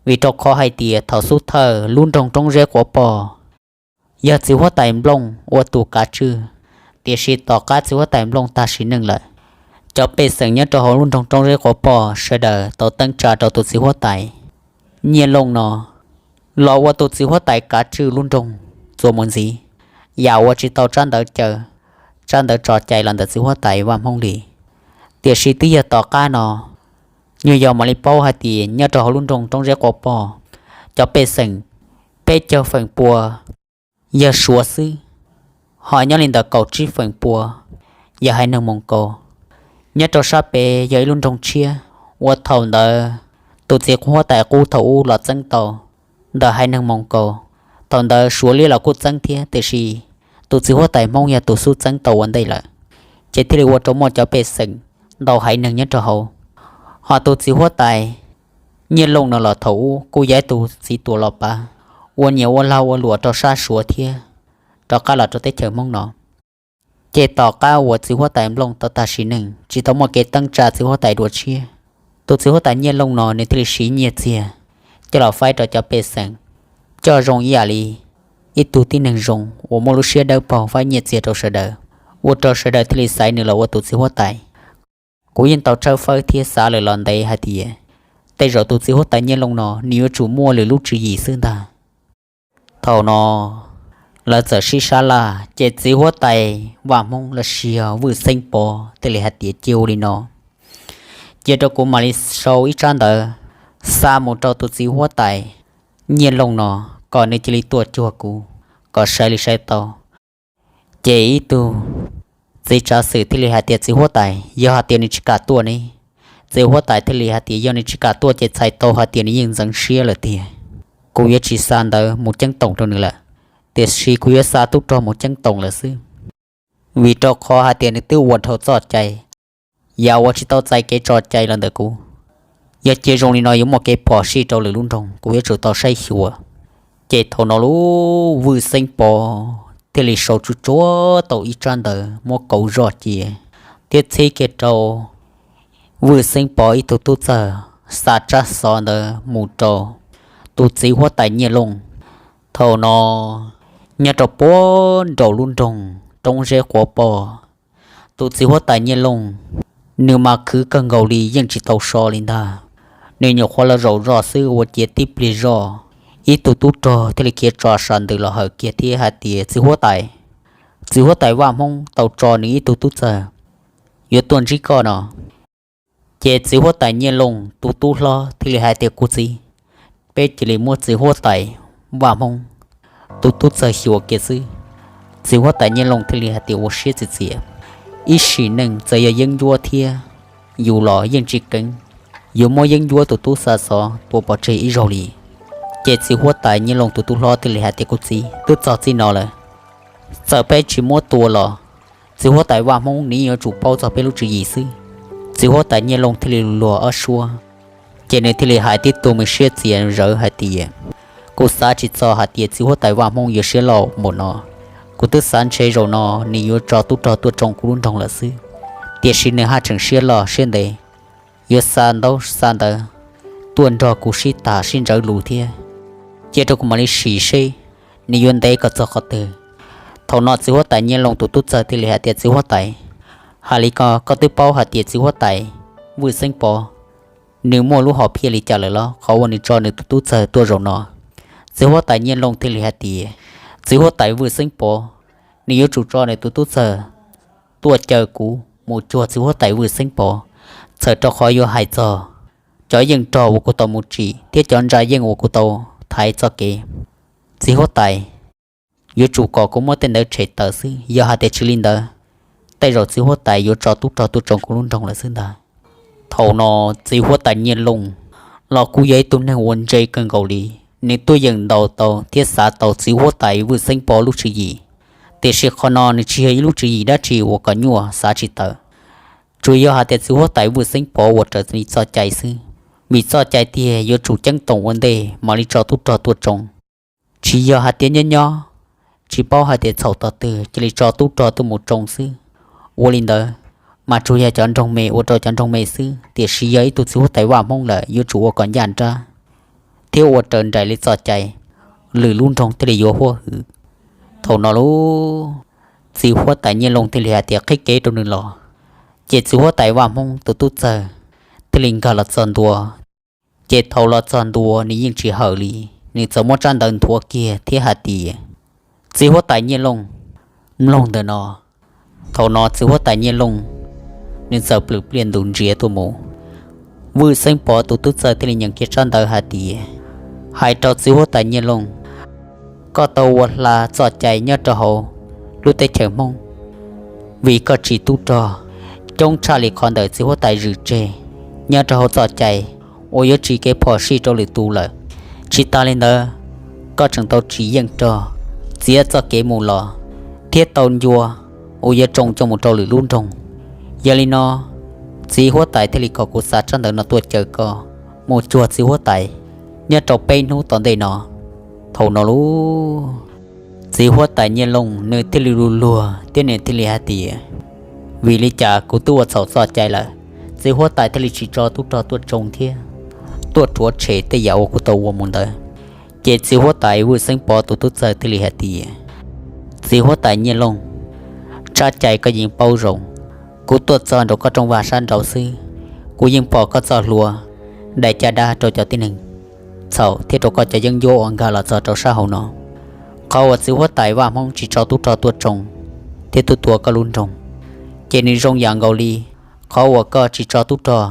vim rau qhov hais tias thaum xub thawj lub nroog roob zeb quav poj yog txiv huab tais Nplooj ua tus kav tswj, tiam sis tom qab txiv huab tais Nplooj tag sim neej lawm, cov pej xeem nyob rau hauv lub nroog roob zeb quav poj sawv daws tau teeb tsa rau tus txiv huab tais Nyiaj Looj no los ua tus txiv huab tais kav tswj lub nroog txuas mus ntxiv, yam uas tsis tau tsab ntawv caw, tsab ntawv tso cai los ntawm txiv huab tais Vaj Hmoob li. Tiam sis twb yog tom qab no, nyuag yaus mam li paub hais tias nyob rau hauv lub nroog roob zeb quav poj, cov pej xeem peb caug feem pua yog Suav xwb, ho nyob li ntawm kaum tsib feem pua yog haiv neeg Moos Kaus. Nyob rau sab pem yog ib lub nroog tshiab uas thaum ntawd tus txiv huab tais qub thaum ub los txeeb tau ntawm haiv neeg Moos Kaus. Thaum ntawd Suav liab los kuj txeeb thiab, tiam sis tus txiv huab tais Hmoob yog tus xub txeeb tau ua ntej lawm, ces thiaj li ua rau muaj cov pej xeem ntau haiv neeg nyob rau hauv. Ho tus txiv huab tais Nyiaj Looj no los thaum ub kuj yog ib tug txiv tuam los pav, ua nyiam ua lag ua luam rau sab Suav thiab rov qab los rau teb chaws Hmoob no. Ces tom qab uas txiv huab tais Nplooj tau tag sim neej tsis tau muaj kev teeb tsa txiv huab tais dua tshiab, tus txiv huab tais Nyiaj Looj no nws thiaj li siv nyiaj txiag coj los faib rau cov pej xeem, coj zoo ib yam li ib tug tib neeg zoo uas muaj lub siab dawb paug faib nyiaj txiag rau sawv daws, ua rau sawv daws thiaj li xaiv nws los ua tus txiv huab tais. Kuv yeej tau tshawb fawb thiab xav lawm los ntev hais tias tej zaum tus txiv huab tais Nyiaj Looj no nws yuav tsum muaj lwm lub tswv yim xwb ntag. Thaum no lawv txawm sib sab laj, ces txiv huab tais Vaj Hmoob los sis Vwj Xeeb Pov thiaj li hais tias, cia ua li no, cia rau kuv mam li sau ib tsab ntawv xa mus rau tus txiv huab tais Nyiaj Looj no kom nws cia li tuaj cuag kuv, kom sawv li sawv tau. Ces ib tug txiv tsav xwm thiaj li hais tias, txiv huab tais, yog hais tias nws tsis kam tuaj ne? Txiv huab tais thiaj li hais tias, yog nws tsis kam tuaj ces txhais tau hais tias nws yeej ntxeev siab lawm tiag. Kuv yuav tsis xa ntawv mus ceeb toom rau nws lawm, tiam sis kuv yuav xa tub rog mus ceeb toom lawm xwb. Vim rau qhov hais tias nws twb ua dhau txoj cai, yam uas tsis tau txais kev tso cai los ntawm kuv. Yog cia zoo li no yuav muaj kev phom sij rau lwm lub nroog, kuv yuav tsum tau saib xyuas. Ces thaum no lub Vwj Xeeb Pov thiaj li sau tsuj tsuav tau ib tsab ntawv muab kauv zoj cia, thiab txhib kiag rau Vwj Xeeb Pov ib tug tub txawg xa tsab xov ntawd mus rau tus txiv huab tais Nyiaj Looj. Thaum no nyob rau puag nraum lub nroog Roob Zeb Quav Poj, tus txiv huab tais Nyiaj Looj, nws mas khwv kawg nkaus li yeej tsis tau so li ntag. Nws nyuam qhuav los zaum zoj xwb ua ciav tib pliag zoj, ib tug tub rog thiaj li khiav tso sam ntws los hawm kiag thiab hais tias, txiv huab tais, txiv huab tais Vaj Hmoob tau tso nws ib tug tub txawg yuav tuaj ntsib koj no. Ces txiv huab tais Nyiaj Looj tus tub hlob thiaj li hais tias, kuv txiv, peb cia li muab txiv huab tais Vaj Hmoob tus tub txawg xyuas kiag xwb. Txiv huab tais Nyiaj Looj thiaj li hais tias, ua siab txias txias, ib sim neej txawm yog yeeb ncuab thiab yus los yeej tsis keev yuav muab yeeb ncuab tus tub xa xov tua pov tseg ib zaug li. Ces txiv huab tais Nyiaj Looj tus tub hlob thiaj li hais tias, kuv txiv, twb txog txij no lawm, txawm peb tsis muab tua los txiv huab tais Vaj Hmoob nws yuav tsum paub txog peb lub tswv yim xwb. Txiv huab tais Nyiaj Looj thiaj li luag ob suab, ces nws thiaj li hais tib tug me siab txias zawv hais tias, kuv xav tsis txog hais tias txiv huab tais Vaj Hmoob yuav siab loj npaum no. Kuv twb xav ntshe zaum no nws yuav tso tub rog tuaj tsoo kuv lub nroog lawm xwb, tiam sis nws haj tseem siab loj siab ntev, yuav xa ntaub xa ntawv tuaj nrog kuv sib tham sib ntsawv lus thiab. Cia rau kuv mam li sim seb nws yuav ntev kom txog qhov twg. Thaum no txiv huab tais Nyiaj Looj tus tub txawg thiaj li hais tias, txiv huab tais, hais li ko koj twb paub hais tias txiv huab tais Vwj Xeeb Pov nws muaj lub hom phiaj li cas lawm los qhov uas nws tso nws tus tub txawg tuaj zaum no? Txiv huab tais Nyiaj Looj thiaj li hais tias, txiv huab tais Vwj Xeeb Pov nws yuav tsum tso nws tus tub txawg tuaj caw kuv mus cuag txiv huab tais Vwj Xeeb Pov, txhawm rau qhov yuav hais txog cov yeej rog uas kuv tau mus tsim thiab cov ntsa yeej uas kuv tau thaiv txoj kev. Txiv huab tais yuav tsum kom kuv muab tej ntawd tshem tawm xwb, yog hais tias tsis li ntawd, tej zaum txiv huab tais yuav tso tub rog tuaj tsoo kuv lub nroog lawm xwb ntag. Thaum no txiv huab tais Nyiaj Looj los kuj yog ib tug neeg uas ntse kawg nkaus li, nws tuaj yeem ntaus tau thiab xav tau txiv huab tais Vwj Xeeb Pov lub tswv yim. Tiam sis qhov no nws tsis yog ib lub tswv yim dab tsi uas kom nyuaj xav tsis tawm, tsuas yog hais tias txiv huab tais Vwj Xeeb Pov ua raws li txoj cai xwb, vim txoj cai tiag yuav tsum ceeb toom ua ntej mam li tso tub rog tuaj tsoo. Tsis yog hais tias nyob nyob tsis paub hais tias txhaum tog twg cia li tso tub rog tuaj mus tsoo xwb. Ua li ntawd mas tsuas yog cov nroog me ua rau cov nroog me xwb, tiam sis yog ib tug txiv huab tais vaj Hmoob lawm yuav tsum ua kom ncaj nrab thiab ua raws nraim li txoj cai, lwm lub nroog thiaj li yuav huab hwm. Thaum no lub txiv huab tais Nyiaj Looj thiaj li hais tias qhib kev rau nws los, ces txiv huab tais vaj Hmoob tus tub txawg thiaj li nkag los txog ntua. Ces thaum los txog ntua nws yeej tsis hawm li, nws txawm muab tsab ntawv nthuav kiag thiab hais tias, Txiv huab tais Nyiaj Looj, mloog ntawm no. Thaum no txiv huab tais Nyiaj Looj nws txawm plwm pliaj ntus ntsiav tuaj mus. Vwj Xeeb Pov tus tub txawg thiaj li nyeem kiag tsab ntawv hais tias, Hais rau txiv huab tais Nyiaj Looj, koj tau ua hla txoj cai nyob rau hauv lub teb chaws Hmoob, vim koj tsis tub rog coob tshaj li qhov ntawm txiv huab tais zwm tseg nyob rau hauv txoj cai uas yuav tsim kev phom sij rau lwm tus lawm. Tsis tas li ntawd, koj tseem tau tsis yeej rog txiav txoj kev mus los thiab tau ncua uas yuav tsoo coj mus rau lwm lub nroog. Yog li no, txiv huab tais thiaj li kom kuv xa tsab ntawv no tuaj caw koj mus cuag txiv huab tais nyob rau peb hnub tom ntej no. Thaum no lub txiv huab tais Nyiaj Looj nws thiaj li luag luag thiab nws thiaj li hais tias, Vim li cas kuv twb ua txhaum txoj cai lawm, txiv huab tais thiaj li tsis tso tub rog tuaj tsoo thiab tuaj rhuav tshem tej yam uas kuv tau ua mus ntawd? Ces txiv huab tais Vwj Xeeb Pov tus tub txawg thiaj li hais tias, Txiv huab tais Nyiaj Looj, tsab cai koj yeej paub zoo, kuv tuaj txog nraum koj rooj vag sab nraud xwb, kuv yeej pom koj txoj hlua dai caj dab rau cov tib neeg txhaum thiab rau koj cov yeeb ncuab uas nkag los txog rau sab hauv no. Qhov uas txiv huab tais vaj Hmoob tsis tso tub rog tuaj tsoo thiab tuaj tua koj lub nroog, ces nws zoo yam nkaus li qhov uas koj tsis tso tub rog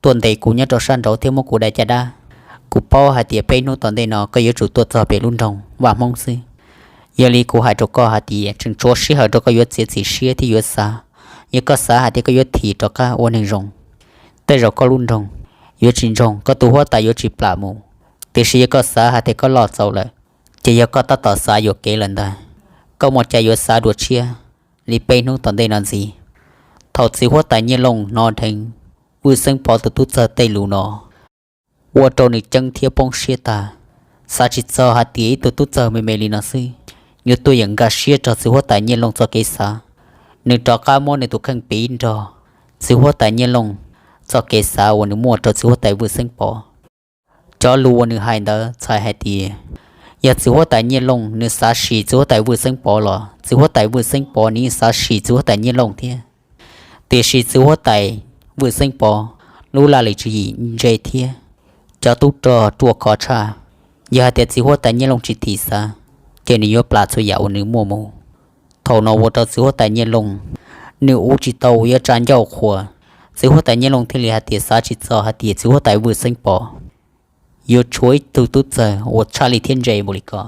tuaj ntes kuv nyob rau sab nraud thiab muab kuv dai caj dab. Kuv paub hais tias peb hnub tom ntej no koj yuav tsum tuaj txog pem lub nroog vaj Hmoob xwb. Yog li kuv hais rau koj hais tias tseem tshuav sij hawm rau koj yuav txiav txim siab thiab yuav xav. Yog koj xav hais tias koj yuav thim rov qab ua neeg zoo, tej zaum koj lub nroog yuav tsis ntsoog, koj tus huab tais yuav tsis plam mus. Tiam sis yog koj xav hais tias koj loj txaus lawm, ces yog koj tab tom xav yuam kev lawm ntag. Koj muaj cai yuav xav dua tshiab li peb hnub tom ntej no ntxiv. Thaum txiv huab tais Nyiaj Looj hnov dheev Vwj Xeeb Pov tus tub txawg tej lus no, ua rau nws ceeb thiab poob siab tag, xav tsis txog hais tias ib tug tub txawg me me li no xwb yuav tuaj yeem nkag siab rau txiv huab tais Nyiaj Looj txoj kev xav. Nws rov qab muab nws tus kheej piv nrog txiv huab tais Nyiaj Looj txoj kev xav uas nws muaj rau txiv huab tais Vwj Xeeb Pov. Cov lus uas nws hais ntawd txhais hais tias yog txiv huab tais Nyiaj Looj nws xav sim txiv huab tais Vwj Xeeb Pov los txiv huab tais Vwj Xeeb Pov nws yeej xav sim txiv huab tais Nyiaj Looj thiab. Tiam sis txiv huab tais Vwj Xeeb Pov lub laj lim tswv yim ntse thiab cov tub rog ruaj khov tshaj. Yog hais tias txiv huab tais Nyiaj Looj tsis thim xav, ces nws yuav plam txhua yam uas nws muaj mus. Thaum no ua rau txiv huab tais Nyiaj Looj nws ua tsis tau uas yuav tsa ncauj qhuas. Txiv huab tais Nyiaj Looj thiaj li hais tias xav tsis txog hais tias txiv huab tais Vwj Xeeb Pov yuav tshuav ib tug tub txawg uas tshaj li thiab ntse npaum li ko.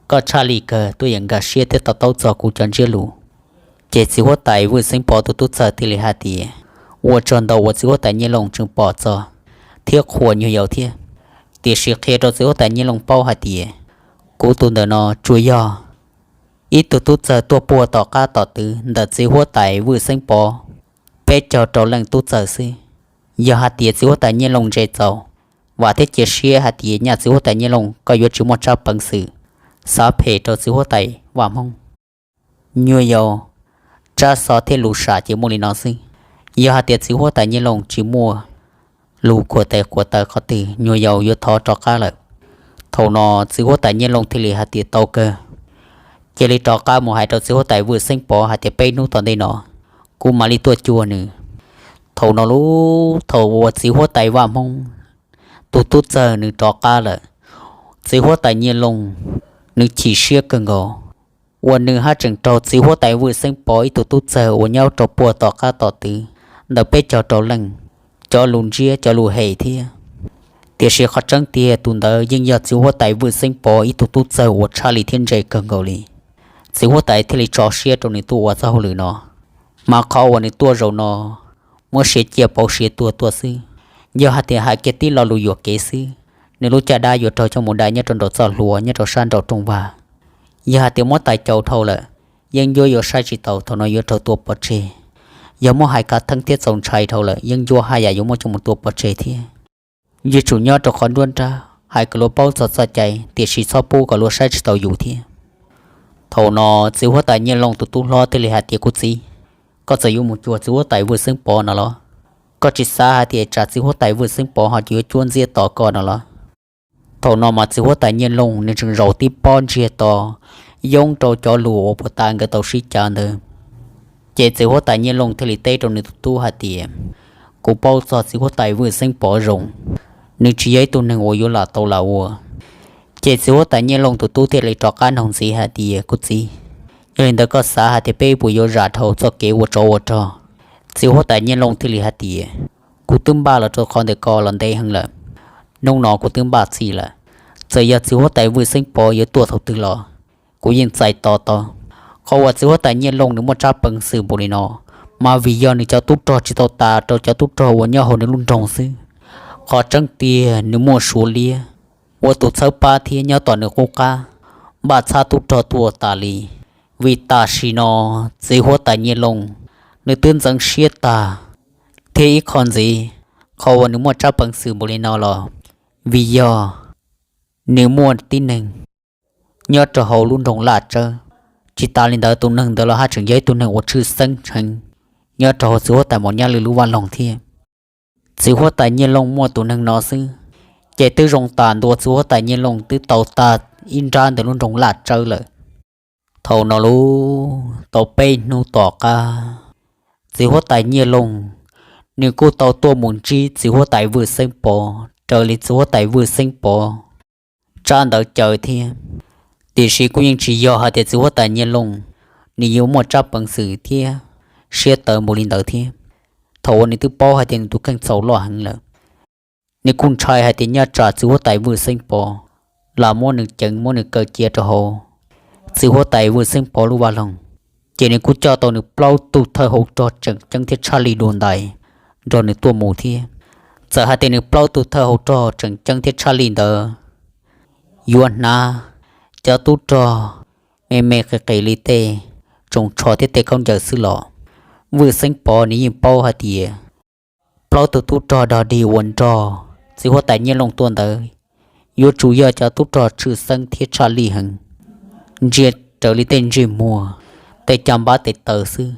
Koj tshaj li kawg tuaj yeem nkag siab thiab to taub txog kuv cov ntsiab lus. Ces txiv huab tais Vwj Xeeb Pov tus tub txawg thiaj li hais tias ua tsaug ntau uas txiv huab tais Nyiaj Looj tseem pom txog thiab qhuas nyuag yaus thiab. Tiam sis qhia rau txiv huab tais Nyiaj Looj paub hais tias kuv tus ntawm no tsuas yog ib tug tub txawg tuaj puag tom qab tom twv ntawm txiv huab tais Vwj Xeeb Pov peb caug rau leej tub txawg xwb. Yog hais tias txiv huab tais Nyiaj Looj ntse txaus, vam thiab cia siab hais tias nyaj txiv huab tais Nyiaj Looj koj yuav tsis muaj tsab peev xwm xav phem rau txiv huab tais Vaj Hmoob. Nyuag yaus, tsab xov thiab lus sam ces muaj li no xwb. Yog hais tias txiv huab tais Nyiaj Looj tsis muaj lus khuam tes khuam taw qhov twg, nyuag yaus yuav thov rov qab lawm. Thaum no txiv huab tais Nyiaj Looj thiaj li hais tias tau kawg, cia li rov qab mus hais rau txiv huab tais Vwj Xeeb Pov hais tias peb hnub tom ntej no kuv mam li tuaj cuag nws. Thaum no lub thaum uas txiv huab tais Vaj Hmoob tus tub txawg nws rov qab lawm, txiv huab tais Nyiaj Looj nws chim siab kawg nkaus uas nws haj tseem raug txiv huab tais Vwj Xeeb Pov ib tug tub txawg uas nyob rau puag tom qab tom twv ntawm peb caug rau leej cov lus ntsiab cov lus hem thiab. Tiam sis qhov tseeb tiag tus ntawd yeej yog txiv huab tais Vwj Xeeb Pov ib tug tub txawg uas tshaj li thiab ntse kawg nkaus li. Txiv huab tais thiaj li tso siab rau nws tuaj ua txoj hauj lwm no, mas qhov uas nws tuaj zaum no muab siav ciaj pauv siav tuag tuaj xwb. Yog hais tias hais kiag tib lo lus yuam kev xwb, nws lub caj dab yuav raug coj mus dai nyob rau nraum txoj hlua nyob rau sab nraum rooj vag. Yog hais tias muab tais caus dhau lawm, yeeb ncuab yuav saib tsis taus, thaum no yuav raug tua pov tseg. Yog muaj hais kav theeb thiab txaus ntshai dhau lawm, yeeb ncuab haj yam yuav muaj coj mus tua pov tseg thiab. Yuav tsum nyob rau qhov nruab nrab, hais kom luag paub txog txoj cai, tiam sis txhob pub kom luag saib tsis taus yus thiab. Thaum no txiv huab tais Nyiaj Looj tus tub hlob thiaj li hais tias, Kuv txiv, koj txawm yuav mus cuag txiv huab tais Vwj Xeeb Pov no los? Koj tsis xav hais tias tsam txiv huab tais Vwj Xeeb Pov ho yuav cuab ntxiab tos koj no los? Thaum no mas txiv huab tais Nyiaj Looj nws tseem zaum tib pob ntsiag to, yoob rau cov lus uas puag ta nkawd tau sib cav ntawd. Ces txiv huab tais Nyiaj Looj thiaj li teb rau nws tus tub hais tias, Kuv paub txog txiv huab tais Vwj Xeeb Pov zoo, nws tsis yog ib tug neeg uas yuav lam tau lam ua. Ces txiv huab tais Nyiaj Looj tus tub thiaj li rov qab nug ntxiv hais tias, Kuv txiv, yog li ntawd koj xav hais tias peb puas yuav zam dhau txoj kev ua tsov ua rog? Txiv huab tais Nyiaj Looj thiaj li hais tias, Kuv twb npaj los rau qhov ntawm ko los ntev heev lawm, hnub no kuv twb npaj txhij lawm. Txawm yog txiv huab tais Vwj Xeeb Pov yuav tuaj thaum twg los kuv yeej txais tos tau. Qhov uas txiv huab tais Nyiaj Looj nws muaj tsab peev xwm npaum li no, mas vim yog nws cov tub rog tsis tau tas rau cov tub rog uas nyob hauv nws lub nroog xwb. Qhov tseeb tiag nws muaj Suav liab ua tus txhawb pab thiab nyob tom nws qub qab, npaj txhab tub rog tuaj tas li. Vim tam sim no txiv huab tais Nyiaj Looj nws twb ntxeev siab tag, thiab ib qho ntxiv, qhov uas nws muaj tsab peev xwm npaum li no los vim yog nws muaj tib neeg nyob rau hauv lub nroog Laj Tsawb. Tsis tas li ntawd, tus neeg ntawd los haj tseem yog ib tug neeg uas tshwj xeeb heev nyob rau hauv txiv huab tais Maum Nyaj Lwj lub vaj loog thiab. Txiv huab tais Nyiaj Looj muaj tus neeg no xwb, ces twb zoo tas ntua txiv huab tais Nyiaj Looj twb tau tag ib nrab ntawm lub nroog Laj Tsawb lawm. Thaum no lub tau peb hnub tom qab, txiv huab tais Nyiaj Looj nws kuj tau tuaj mus ntsib txiv huab tais Vwj Xeeb Pov, raws li txiv huab tais Vwj Xeeb Pov tsab ntawv caw thiab. Tiam sis kuj yeej tsis yog hais tias txiv huab tais Nyiaj Looj nws yuav muaj tsab peev xwm thiab siab tawv npaum li ntawd thiab. Thaum uas nws twb paub hais tias nws tus kheej txhaum loj heev lawm, nws kuj ntshai hais tias nyaj tsam txiv huab tais Vwj Xeeb Pov lam muab nws ceev muab nws kaw cia rau hauv txiv huab tais Vwj Xeeb Pov lub vaj loog, ces nws kuj coj tau nws plaub tug thawj hauv rog tseem ceeb thiab tshaj lij dua ntais nrog nws tuaj mus thiab. Txawm hais tias nws plaub tug thawj hauv rog tseem ceeb thiab tshaj lij ntawd yuav hnav cov tub rog me me qis qis li tej tsoos tsho thiab tej khaub ncaws xwb los, Vwj Xeeb Pov nws yeej paub hais tias plaub tug tub rog dog dig uas nrog txiv huab tais Nyiaj Looj tuaj ntawd yuav tsum yog cov tub rog tshwj xeeb thiab tshaj lij heev, ntsia raws li tej ntsej muag, tej caj npab tes taw xwb,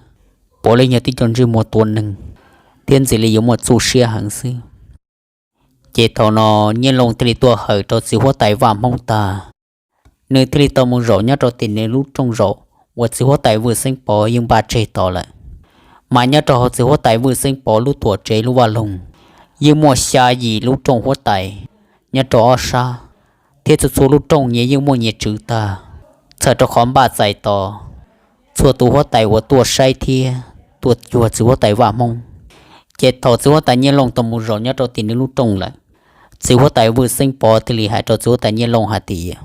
puav leej yog tib co ntsej muag tua neeg, thiab ntxim li yuav muaj txuj siab heev xwb. Ces thaum no Nyiaj Looj thiaj li tuaj hawm rau txiv huab tais Vaj Hmoob tag, nws thiaj li tau mus zaum nyob rau tim nws lub rooj zaum uas txiv huab tais Vwj Xeeb Pov yeej npaj tseg tod lawm. Mas nyob rau hauv txiv huab tais Vwj Xeeb Pov lub tuam tsev lub vaj loog yeej muaj xya yim lub rooj huab tais nyob rau ob sab, thiab txhua txhua lub rooj nyias yeej muaj nyias tswv tag, txhawm rau qhov npaj txais tos txhua tus huab tais uas tuaj saib thiab tuaj cuag txiv huab tais Vaj Hmoob. Ces thaum txiv huab tais Nyiaj Looj tau mus zaum nyob rau tim nws lub rooj lawm, txiv huab tais Vwj Xeeb Pov thiaj li hais rau txiv huab tais Nyiaj Looj hais tias,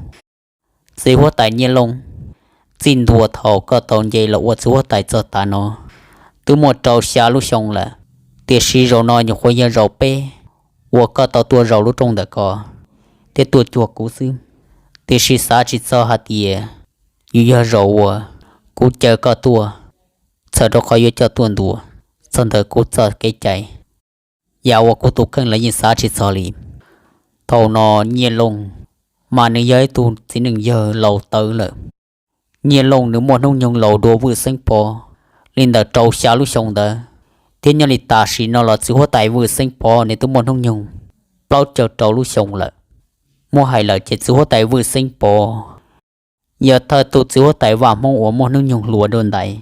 Txiv huab tais Nyiaj Looj, txij ntua thaum koj tau nce los ua txiv huab tais txog tav no twb muaj rau xya lub xyoo lawm, tiam sis zaum no nyuam qhuav yog zaum peb uas koj tau tuaj zaum lub rooj ntawm ko thiab tuaj cuag kuv xwb. Tiam sis xav tsis txog hais tias yuav yog zaum uas kuv caw koj tuaj, txhawm rau qhov yuav coj tuaj ntua txog ntawm kuv txoj kev cai, yam uas kuv tus kheej los yeej xav tsis txog li. Thaum no Nyiaj Looj mas nws yog ib tug txiv neej yawg laus tawv lawm. Nyiaj Looj nws muaj hnub nyoog laus dua Vwj Xeeb Pov li ntawm rau xya lub xyoo ntawd, thiab nyob li tam sim no los txiv huab tais Vwj Xeeb Pov nws twb muaj hnub nyoog plaub caug rau lub xyoo lawm. Muab hais lawm ces txiv huab tais Vwj Xeeb Pov yog thawj tug txiv huab tais Vaj Hmoob uas muaj hnub nyoog hluas dua ntais.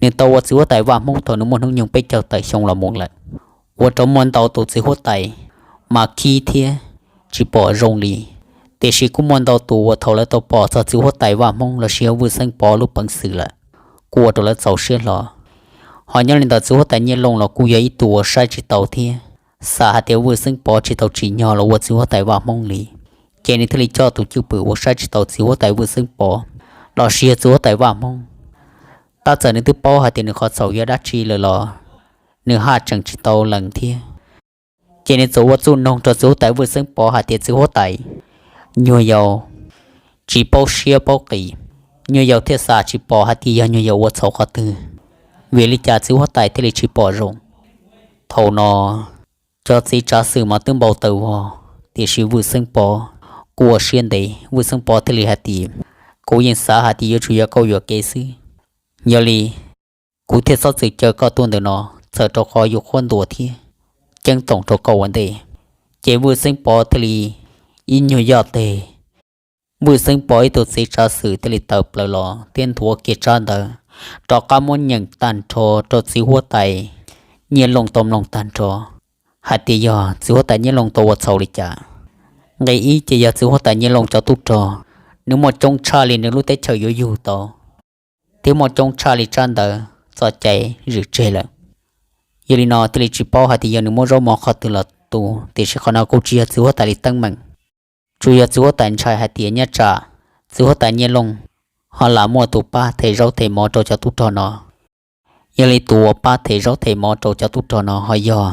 Nws tau ua txiv huab tais Vaj Hmoob thaum nws muaj hnub nyoog peb caug tawm xyoo los mus lawm, ua rau muaj ntau tus txiv huab tais mas khib thiab tsis pom zoo li. Tiam sis kuj muaj ntau tus uas thaum lawv tau pom txog txiv huab tais Vaj Hmoob lossis yog Vwj Xeeb Pov lub peev xwm lawm, kuj ua rau lawv txaus siab hlo. Ho nyob li ntawd txiv huab tais Nyiaj Looj los kuj yog ib tug uas saib tsis taus thiab xav hais tias Vwj Xeeb Pov tsis tau tsim nyog los ua txiv huab tais Vaj Hmoob li, ces nws thiaj li coj tus cwj pwm uas saib tsis taus txiv huab tais Vwj Xeeb Pov lossis yog txiv huab tais Vaj Hmoob. Tab txawm nws twb paub hais tias nws qhov txhaum yog dab tsi lawm los nws haj tseem tsis tau lees thiab. Ces nws txawm ua txuj noog rau txiv huab tais Vwj Xeeb Pov hais tias, Txiv huab tais, nyuag yaus tsis paub siab paub qis, nyuag yaus thiaj xav tsis pom hais tias yog nyuag yaus ua txhaum qhov twg, vim li cas txiv huab tais thiaj li tsis pom zoo. Thaum no cov txiv tsav xwm mas twb npau taws vog, tiam sis Vwj Xeeb Pov kuj ua siab ntev. Vwj Xeeb Pov thiaj li hais tias, kuv yeej xav hais tias yuav tsum yog koj yuam kev xwb, yog li kuv thiaj txhob txwm caw koj tuaj ntawm no, txawm rau qhov yuav qhuab ntuas thiab ceeb toom rau koj ua ntej. Ces Vwj Xeeb Pov thiaj li ib nyuag yoj tes, Vwj Xeeb Pov ib tug txiv tsav xwm thiaj li tawm plaws los thiab nthuav kiag tsab ntawv, rov qab muab nyeem tag nrho rau txiv huab tais Nyiaj Looj tau mloog tag nrho, hais tias yog txiv huab tais Nyiaj Looj tau ua txhaum li cas. Nqe ib ces yog txiv huab tais Nyiaj Looj cov tub rog, nws muaj coob tshaj li nws lub teb chaws yuav yug tau, thiab muaj coob tshaj li tsab ntawv txoj cai zwm tseg lawm. Yog li no thiaj li tsis paub hais tias yog nws muab zaub mov qhov twg los tu, tiam sis qhov no kuj tsis yog txiv huab tais li teeb meem. Tsuas yog txiv huab tais ntshai hais tias nyob tsam txiv huab tais Nyiaj Looj ho lam muaj tus pab them zaub them mov rau cov tub rog no. Yog li tus uas pab them zaub them mov rau cov tub rog no ho yog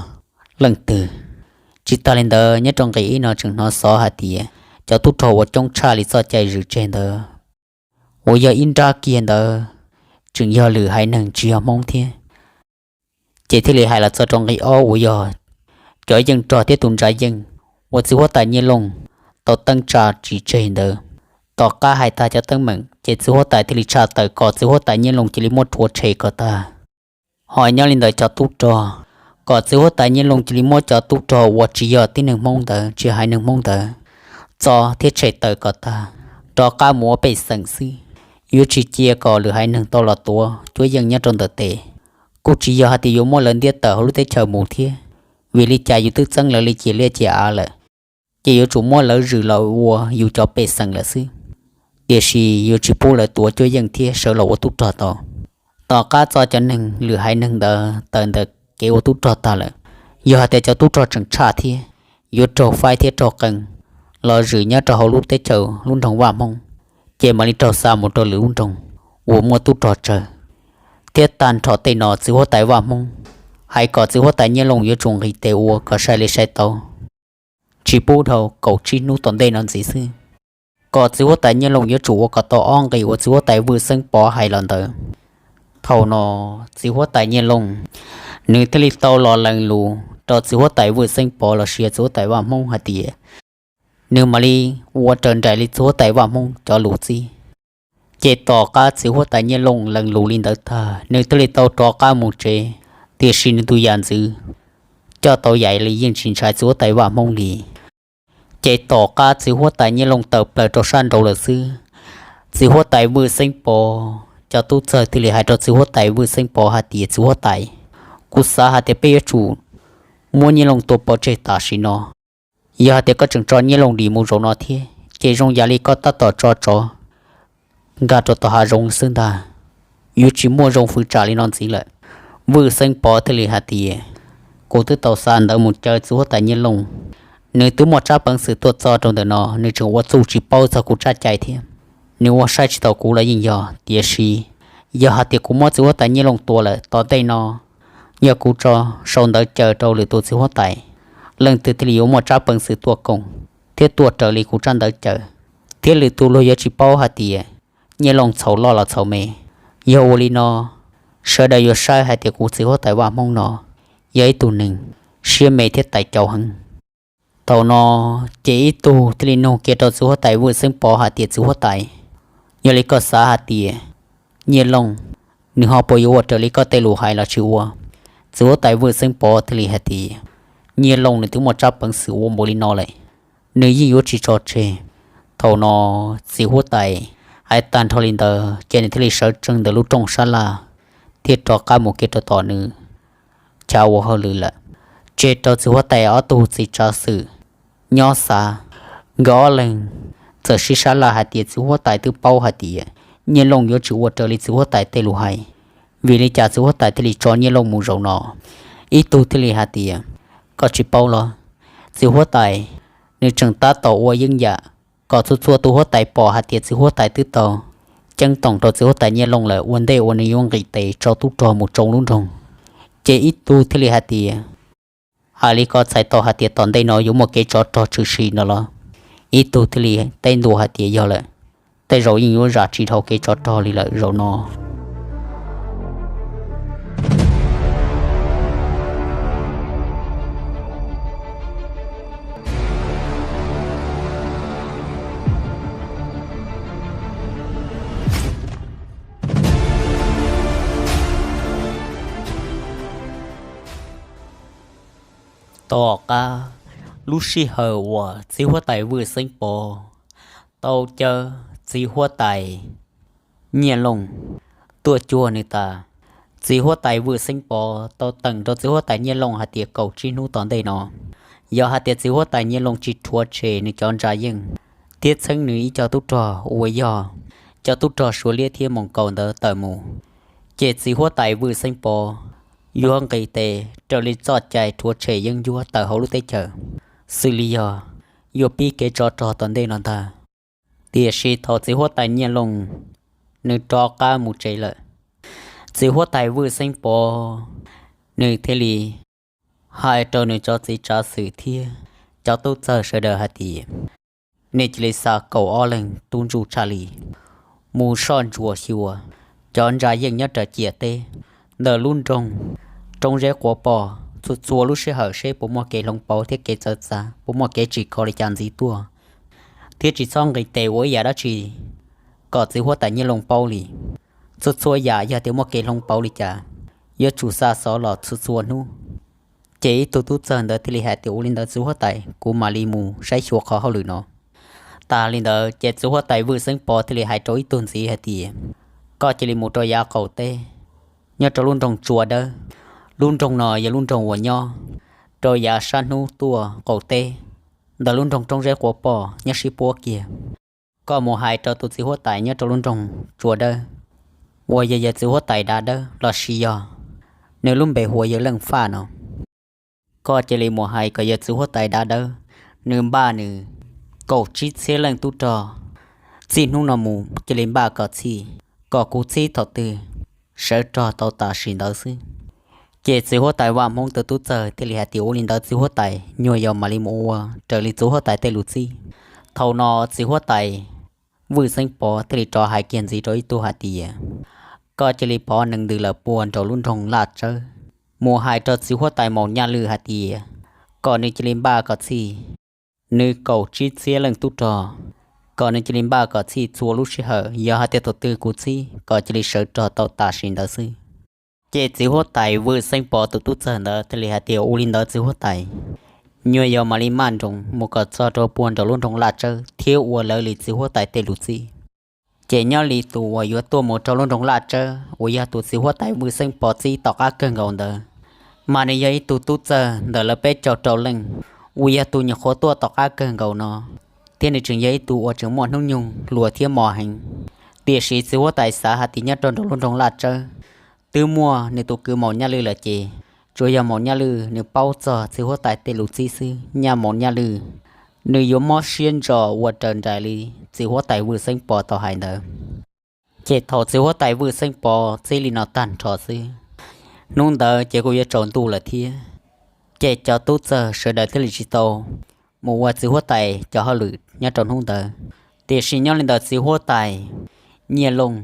leej twg? Tsis tas li ntawd, nyob rau nqe ib no tseem hnov xov hais tias cov tub rog uas coob tshaj li txoj cai zwm tseg ntawd uas yog ib nrab kiag ntawd tseem yog lwm haiv neeg tsis yog Hmoob thiab. Ces thiaj li hais los txog rau nqe ob uas yog cov yeej rog thiab tus ntsa yeej uas txiv huab tais Nyiaj Looj tau teeb tsa tsis tseg ntawd. Tom qab hais tag cov teeb meem ces txiv huab tais thiaj li tshaj tawm kom txiv huab tais Nyiaj Looj cia li muab rhuav tshem kom tag. Ho nyob li ntawd cov tub rog, kom txiv huab tais Nyiaj Looj cia li muab cov tub rog uas tsis yog tib neeg Hmoob ntawd, tsis haiv neeg Hmoob ntawd, txo thiab tshem tawm kom tag, rov qab mus ua pej xeem xwb. Yuav tsis cia kom lwm haiv neeg tau los tuav cuab yeej nyob rau ntawm tes. Kuj tsis yog hais tias yuav muab lawv ntiab tawm hauv lub teb chaws mus thiab, vim li cas yus twb txeeb lawv li ciam liaj ciam av lawm, ces yuav tsum muab lawv zwm los ua yus cov pej xeem lawm xwb. Tiam sis yuav tsis pub lawv tuav cuab yeej thiab sawv los ua tub rog tau. Tom qab txo cov neeg lwm haiv neeg ntawd tawm ntawm kev ua tub rog tag lawm, yog hais tias cov tub rog tseem tshaj thiab, yuav raug faib thiab raug qee los zwm nyob rau hauv lub teb chaws lub nroog Vaj Hmoob, ces mam li raug xa mus rau lwm lub nroog uas muaj tub rog tsawg. Thiab tag nrho tej no txiv huab tais Vaj Hmoob hais kom txiv huab tais Nyiaj Looj yuav tsum nqis tes ua kom sai li sai tau, tsis pub dhau kaum tsib hnub tom ntej no ntxiv xwb, kom txiv huab tais Nyiaj Looj yuav tsum ua kom tau ob nqis uas txiv huab tais Vwj Xeeb Pov hais los ntawd. Thaum no txiv huab tais Nyiaj Looj nws thiaj li tau los lees lus rau txiv huab tais Vwj Xeeb Pov los sis txiv huab tais Vaj Hmoob hais tias nws mam li ua raws nraim li txiv huab tais Vaj Hmoob cov lus txib. Ces tom qab txiv huab tais Nyiaj Looj lees lus li ntawd tag, nws thiaj li tau rov qab mus tsev, tiam sis nws tus yam ntxwv coj tau yaim li yeej tsis ntshai txiv huab tais Vaj Hmoob li. Ces tom qab txiv huab tais Nyiaj Looj tawm plaws rau sab nraud lawm xwb, txiv huab tais Vwj Xeeb Pov cov tub txawg thiaj li hais rau txiv huab tais Vwj Xeeb Pov hais tias, txiv huab tais, kuv xav hais tias peb yuav tsum muab Nyiaj Looj tua pov tseg tam sim no. Yog hais tias koj tseem tso Nyiaj Looj dim mus zaum no thiab, ces zoo yam li koj tab tom tso tsov nkag rau tom hav zoov xwb ntag, yuav tsis muaj zoo fwv tsam li no ntxiv lawm. Vwj Xeeb Pov thiaj li hais tias, kuv twb tau xa ntawv mus caw txiv huab tais Nyiaj Looj, nws twb muaj tsab peev xwm tuaj txog rau ntawm no, nws tseem ua txuj tsis paub txog kuv tsab cai thiab, nws ua saib tsis taus kuv los yeej yog. Tiam sis yog hais tias kuv muab txiv huab tais Nyiaj Looj tua lawm tom ntej no, yog kuv tso sau ntawv caw rau lwm tus txiv huab tais, leej twg thiaj li yuav muaj tsab peev xwm tuaj koom thiab tuaj raws li kuv tsab ntawv caw, thiab lwm tus luag yuav tsis paub hais tias Nyiaj Looj txhaum loj los txhaum me. Yog ua li no, sawv daws yuav saib hais tias kuv txiv huab tais Vaj Hmoob no yog ib tug neeg siab me thiab tais caus heev. Thaum no ces ib tug thiaj li nug kiag rau txiv huab tais Vwj Xeeb Pov hais tias, txiv huab tais, yog li koj xav hais tias Nyiaj Looj nws ho puas yuav ua raws li koj tej lus hais los tsis ua? Txiv huab tais Vwj Xeeb Pov thiaj li hais tias, Nyiaj Looj nws twb muaj tsab peev xwm ua npaum li no lawm, nws yeej yuav tsis tso tseg. Thaum no txiv huab tais hais tag nrho li ntawd ces nws thiaj li sawv tsees ntawm lub rooj sab laj thiab rov qab mus kiag rau tom nws chav ua hauj lwm lawm, tseg rau txiv huab tais ob tug txiv tsav xwm nyob xav. Nkawd ob leeg txawm sib sab laj hais tias, txiv huab tais twb paub hais tias Nyiaj Looj yuav tsis ua raws li txiv huab tais tej lus hais, vim li cas txiv huab tais thiaj li tso Nyiaj Looj mus zaum no? Ib tug thiaj li hais tias, koj tsis paub los, txiv huab tais nws tseem tab tom ua yeeb yam kom txhua txhua tus huab tais pom hais tias txiv huab tais twb tau ceeb toom rau txiv huab tais Nyiaj Looj lawm ua ntej uas nws yuav nqis tes tso tub rog mus tsoo lub nroog. Ces ib tug thiaj li hais tias, hais li koj txhais tau hais tias tom ntej no yuav muaj kev tsov rog tshwm sim no los? Ib tug thiaj li teb ntua hais tias, yog lawm, tej zaum yeej yuav zam tsis dhau kev tsov rog li lawm zaum no. Tom qab lub sij hawm uas txiv huab tais Vwj Xeeb Pov tau caw txiv huab tais Nyiaj Looj tuaj cuag nws tas, txiv huab tais Vwj Xeeb Pov tau teem rau txiv huab tais Nyiaj Looj hais tias kaum tsib hnub tom ntej no, yog hais tias txiv huab tais Nyiaj Looj tsis rhuav tshem nws cov ntsa yeej thiab txheeb nws ib co tub rog uas yog cov tub rog Suav Liab thiab Moos Kaus ntawd tawm mus, ces txiv huab tais Vwj Xeeb Pov yuav nqis tes raws li txoj cai rhuav tshem yeeb ncuab tawm hauv lub teb chaws, xws li yog yuav pib kev tsov rog tom ntej no ntag. Tiam sis thaum txiv huab tais Nyiaj Looj nws rov qab mus tsev lawm, txiv huab tais Vwj Xeeb Pov nws thiaj li hais rau nws cov txiv tsav xwm thiab cov tub txawg sawv daws hais tias, nej cia li xa kaum ob leeg tub ntsuj tshaj li mus soj ntsuam xyuas cov ntsa yeej nyob raws ciam teb ntawm lub nroog Roob Zeb Quav Poj txhua txhua lub sij hawm seb puas muaj kev hloov pauv thiab kev txawv txav, puas muaj kev tsim kho li cas ntxiv tuaj, thiab tsis txhob nqis tes ua ib yam dab tsi kom txiv huab tais Nyiaj Looj paub li. Txhua txhua yam yog tias muaj kev hloov pauv li cas, yuav tsum xa xov los txhua txhua hnub. Ces ib tug tub txawg ntawd thiaj li hais tias, ua li ntawd txiv huab tais, kuv mam li mus saib xyuas qhov hauj lwm no. Tas li ntawd ces txiv huab tais Vwj Xeeb Pov thiaj li hais rau ib tug ntxiv hais tias, koj cia li mus rau yav qaum teb nyob rau lub nroog Tsua Dawb. Lub nroog no yog lub nroog uas nyob rau yav sab hnub tuaj qaum teb ntawm lub nroog Roob Zeb Quav Poj nyob sib puab kiag. Koj mus hais rau tus txiv huab tais nyob rau lub nroog Tsua Dawb uas yog yawg txiv huab tais Dav Dawb los sis yog nws lub npe hu ua yawg Leej Faj no. Koj cia li mus hais kom yawg txiv huab tais Dav Dawb nws npaj nws kaum tsib txhiab leej tub rog, txij hnub no mus cia li npaj kom txhij, kom kuv txhib thaum twg sawv rog tau tam sim ntawd xwb. Ces txiv huab tais Vaj Hmoob tus tub txawg thiaj li hais tias, ua li ntawd txiv huab tais, nyuag yog mam li mus ua raws li txiv huab tais tej lus txib. Thaum no txiv huab tais Vwj Xeeb Pov thiaj li rov hais kiag ntxiv rau ib tug hais tias, koj cia li pov nees ntws lawm puag nraum lub nroog Laj Tsawb, mus hais rau txiv huab tais Maum Nyaj Lwj hais tias, kom nws cia li npaj kom txhij nws kaum tsib txhiab leej tub rog, kom nws cia li npaj kom txhij txhua lub sij hawm, yog hais tias thaum twg kuv txhib kom cia li sawv rog tau tam sim ntawd xwb. Ces txiv huab tais Vwj Xeeb Pov tus tub txawg ntawd thiaj li hais tias, ua li ntawd txiv huab tais, nyuag yog mam li maj nroos mus kom txog rau puag nraum lub nroog Laj Tsawb thiab ua lawv li txiv huab tais tej lus txib. Ces nyob li tus uas yuav tuaj mus rau lub nroog Laj Tsawb uas yog tus txiv huab tais Vwj Xeeb Pov txib tom qab kawg nkaus ntawd, mas nws yog ib tug tub txawg ntawm lawv peb caug rau leej uas yog tus nyuam qhuav tuaj tom qab kawg nkaus no, thiab nws tseem yog ib tug uas tseem muaj hnub nyoog hluas thiab mos heev. Tiam sis txiv huab tais xav hais tias nyob rau nraum lub nroog Laj Tsawb twb muaj nws tus kwv Maum Nyaj Lwj lawm ces tsuas yog Maum Nyaj Lwj nws paub txog txiv huab tais tej lus txib xwb, nyaj Maum Nyaj Lwj nws yuav mob siab ntso ua raws nraim li txiv huab tais Vwj Xeeb Pov tau hais ntawd. Ces thaum txiv huab tais Vwj Xeeb Pov txib li no tag nrho xwb, hnub ntawd ces kuj yuav tsaus ntuj lawm thiab. Ces cov tub txawg sawv daws thiaj li tsis tau mus ua txiv huab tais cov hauj lwm nyob rau hnub ntawd. Tiam sis nyob li ntawd txiv huab tais Nyiaj Looj,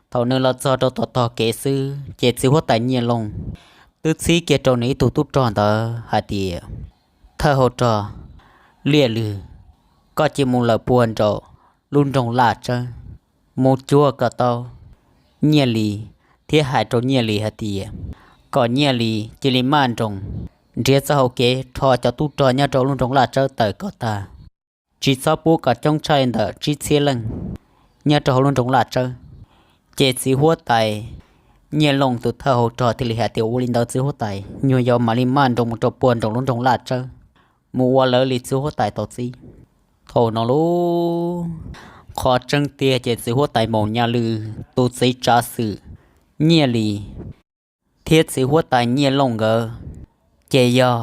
thaum nws los txog rau tom tog kev xwb ces txiv huab tais Nyiaj Looj twb txhib kiag rau nws ib tug tub rog ntawd hais tias, thawj hauv rog Liaj Lwg, koj cia li mus lawm puag nraum lub nroog Laj Tsawb, mus cuag kom tau Nyiaj Lis thiab hais rau Nyiaj Lis hais tias, kom Nyiaj Lis cia li maj nroos nrhiav txoj hau kev rho cov tub rog nyob rau lub nroog Laj Tsawb tawm kom tag, tsis txhob pub kom coob tshaj li ntawm tsib txhiab leej nyob rau hauv lub nroog Laj Tsawb. Ces txiv huab tais Nyiaj Looj tus thawj hauv rog thiaj li hais tias, ua li ntawd txiv huab tais, nyuag yog mam li maj nroos mus rau puag nraum lub nroog Laj Tsawb, mus ua lawv li txiv huab tais tau txib. Thaum no lauj, qhov tseeb tiag ces txiv huab tais Maum Nyaj Lwj tus txiv tsav xwm Nyiaj Lis thiab txiv huab tais Nyiaj Looj nkawd ces yog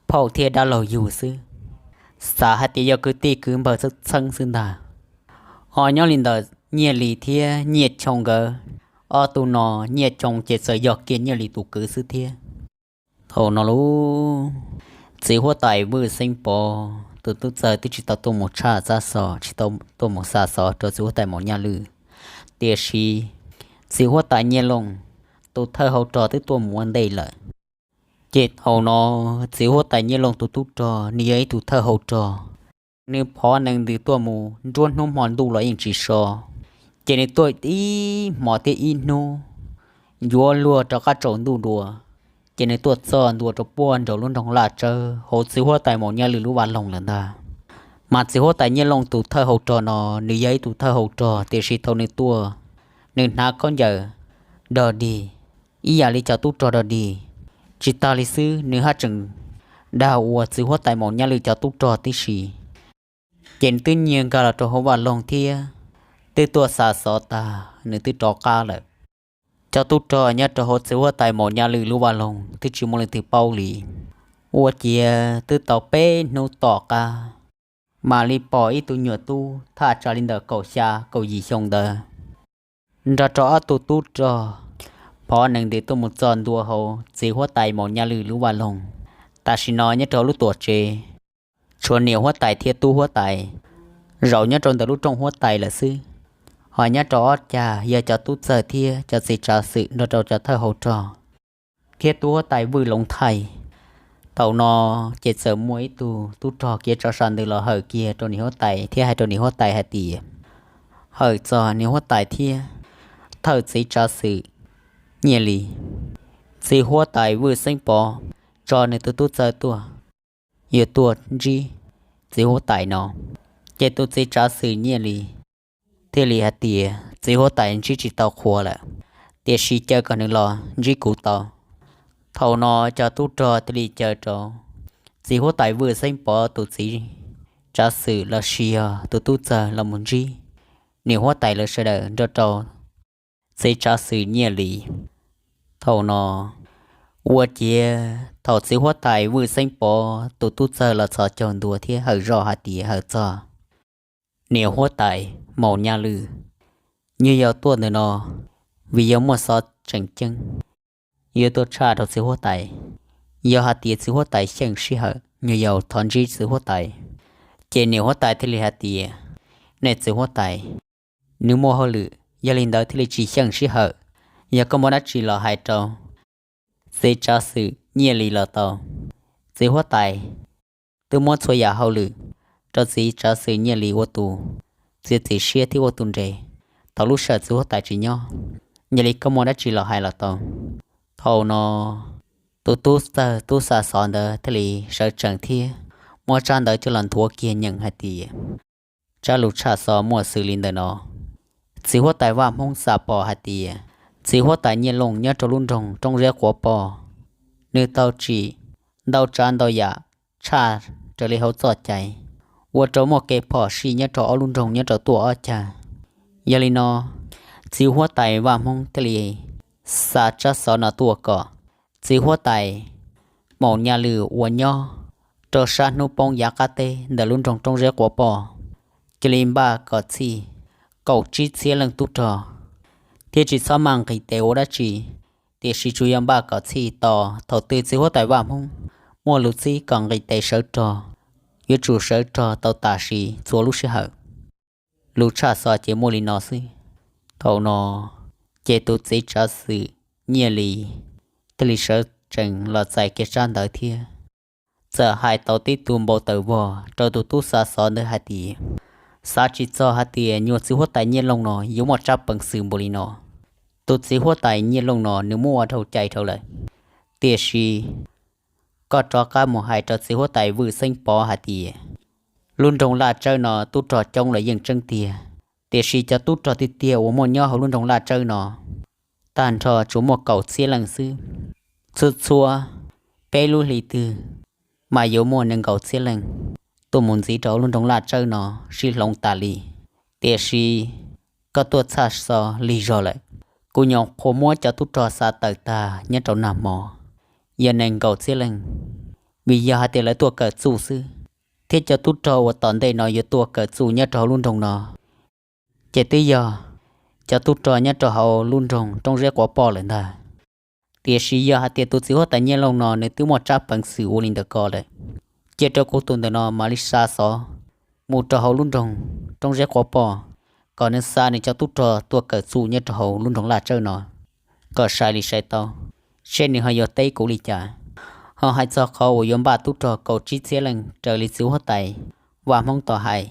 phauj thiab dab laug yug xwb, xav hais tias yog kwv tij kwv npawg txheeb txheeb xwb ntag. Ho nyob li ntawm Nyiaj Lis thiab Nyiaj Choo nkawd, ob tug no Nyiaj Choo ces txawm yog kiag Nyiaj Lis tus kwv xwb thiab. Thaum no lauj, txiv huab tais Vwj Xeeb Pov tus tub txawg twb tsis tau tuaj mus tshaj txhab xov, tsis tau tuaj mus xa xov rau txiv huab tais Maum Nyaj Lwm. Tiam sis txiv huab tais Nyiaj Looj tus thawj hauv rog twb tuaj mus ua ntej lawm. Ces thaum no txiv huab tais Nyiaj Looj tus tub rog nws yog ib tug thawj hauv rog, nws phov nees ntws tuaj mus nruab hnub hmo ntuj los yeej tsis so, ces nws tuaj ib hmos thiab ib hnub yuav luag rov qab tsaus ntuj dua, ces nws tuaj txog ntua rau puag nraum lub nroog Laj Tsawb hauv txiv huab tais Maum Nyaj Lwm lub vaj loog lawm ntag. Mas txiv huab tais Nyiaj Looj tus thawj hauv rog no, nws yog ib tug thawj hauv rog, tiam sis thaum nws tuaj, nws hnav khaub ncaws dog dig ib yam li cov tub rog dog dig. Tsis tas li xwb, nws haj tseem dag ua txiv huab tais Maum Nyaj Lwm cov tub rog tib si. Ces nws twb nyiag nkag los rau hauv vaj loog thiab twb tuaj xa xov tag, nws twb rov qab lawm. Cov tub rog nyob rau hauv txiv huab tais Maum Nyaj Lwm lub vaj loog twb tsis muaj leej twg paub li. Ua ciav twb tau peb hnub tom qab, mam li pom ib tug nyuam tub thaj tsam li ntawm kaum xya kaum yim xyoo ntawd nrog rau ob tug tub rog phov nees ntws tuaj mus txog ntua hauv txiv huab tais Maum Nyaj Lwm lub vaj loog. Tam sim no nyob rau lub tuam tsev, tshuav niam huab tais thiab tub huab tais zaum nyob rau ntawm lub rooj huab tais lawm xwb. Ho nyob rau ob cag yog cov tub txawg thiab cov txiv tsav xwm nrog rau cov thawj hauv rog thiab tub huab tais Vwj Loov Thaij. Thaum no ces txawm muaj ib tug tub rog khiav tso sa ntws los hawm kiag rau niam huab tais thiab hais rau niam huab tais hais tias, hawm txog niam huab tais thiab thawj txiv tsav xwm Nyiaj Lis, txiv huab tais Vwj Xeeb Pov tso nws tus tub txawg tuaj, yuav tuaj ntsib txiv huab tais no. Ces tus txiv tsav xwm Nyiaj Lis thiaj li hais tias, txiv huab tais ntsib tsis tau qhua lawm, tiam sis caw kom nws los ntsib kuv tau. Thaum no cov tub rog thiaj li caw rau txiv huab tais Vwj Xeeb Pov tus txiv tsav xwm los sis yog tus tub txawg los mus ntsib niam huab tais lawv sawv daws nrog rau txiv tsav xwm Nyiaj Lis. Thaum no ua ciav thaum txiv huab tais Vwj Xeeb Pov tus tub txawg los txhos caug ntua thiab hawm zoj hais tias hawm txog niam huab tais Maum Nyaj Lwm, nyuag yaus tuaj ntawm no vim yog muaj xov tseem ceeb yuav tuaj tshaj rau txiv huab tais. Yog hais tias txiv huab tais xyeej sij hawm, nyuag yaus thov ntsib txiv huab tais. Ces niam huab tais thiaj li hais tias, nej txiv huab tais, nws muaj hauj lwm, yog li ntawd thiaj li tsis xyeej sij hawm. Yog koj muaj dab tsi los hais rau txiv tsav xwm Nyiaj Lis los tau. Txiv huab tais twb muab txhua yam hauj lwm rau txiv tsav xwm Nyiaj Lis ua tus txiav txim siab thiab ua tus nres thaum lub sij hawm txiv huab tais tsis nyob. Yog li koj muaj dab tsi los hais los tau. Thaum no tus tub txawg tub xa xov ntawd thiaj li sawv tsees thiab muab tsab ntawv coj los nthuav kiag nyeem hais tias, tsab lus tshaj xov muaj xws li ntawm no. Txiv huab tais Vaj Hmoob xam pom hais tias txiv huab tais Nyiaj Looj nyob rau lub nroog Roob Zeb Quav Poj, nws tau tsim ntau tsav ntau yam tshaj raws li hauv txoj cai, ua rau muaj kev phom sij nyob rau ob lub nroog nyob rau tuaj ob cag. Yog li no, txiv huab tais Vaj Hmoob thiaj li xa tsab xov no tuaj kom txiv huab tais Maum Nyaj Lwm uas nyob rau sab hnub poob yav qab teb ntawm lub nroog Roob Zeb Quav Poj cia li npaj kom txhij kaum tsib txhiab leej tub rog, thiab tsis txhob maj nqis tes ua dab tsi, tiam sis tsuas yog npaj kom txhij tos thaum twg txiv huab tais Vaj Hmoob muaj lus txib kom nqis tes sawv rog, yuav tsum sawv rog tau tam sim txhua lub sij hawm. Lus tshaj xov ces muaj li no xwb. Thaum no ces tus txiv tsav xwm Nyiaj Lis thiaj li sawv tsees los txais kiag tsab ntawv thiab txawm hais tau tib tug npau taws vog rau tus tub xa xov ntawd hais tias, xav tsis txog hais tias nyuag txiv huab tais Nyiaj Looj no yuav muaj tsab peev xwm npaum li no. Tus txiv huab tais Nyiaj Looj no nws muab ua dhau cai dhau lawm, tiam sis koj rov qab mus hais rau txiv huab tais Vwj Xeeb Pov hais tias, lub nroog Laj Tsawb no tub rog coob los yeej tseeb tiag, tiam sis cov tub rog tiag tiag uas muaj nyob hauv lub nroog Laj Tsawb no tag nrho tsuas muaj kaum txhiab leej xwb. Txhua txhua peb lub hlis twg mas yuav muaj nees nkaum txhiab leej tuaj mus ntxiv rau hauv lub nroog Laj Tsawb no sib hloov tas li. Tiam sis koj tuaj tshaj xov lig zog lawm. Kuv nyuam qhuav muab cov tub rog xa tawm tag nyob rau nag hmo, yog nees nkaum txhiab leej, vim yog hais tias lawv tuaj kawm txuj xwb, thiab cov tub rog uas tom ntej no yuav tuaj kawm txuj nyob rau hauv lub nroog no ces twb yog cov tub rog nyob rau hauv lub nroog Roob Zeb Quav Poj lawm ntag. Tiam sis yog hais tias tus txiv huab tais Nyiaj Looj no nws twb muaj tsab peev xwm ua li ntawd ko lawm, Cia rau kuv tus ntawm no mam li xa xov mus rau hauv lub nroog Roob Zeb Quav Poj, kom nws xa nws cov tub rog tuaj kawm txuj nyob rau hauv lub nroog Laj Tsawb no, kom sai li sai tau, seb nws ho yuav teb kuv li cas. Ho hais txog qhov uas yuav npaj tub rog kaum tsib txhiab leej raws li txiv huab tais Vaj Hmoob tau hais,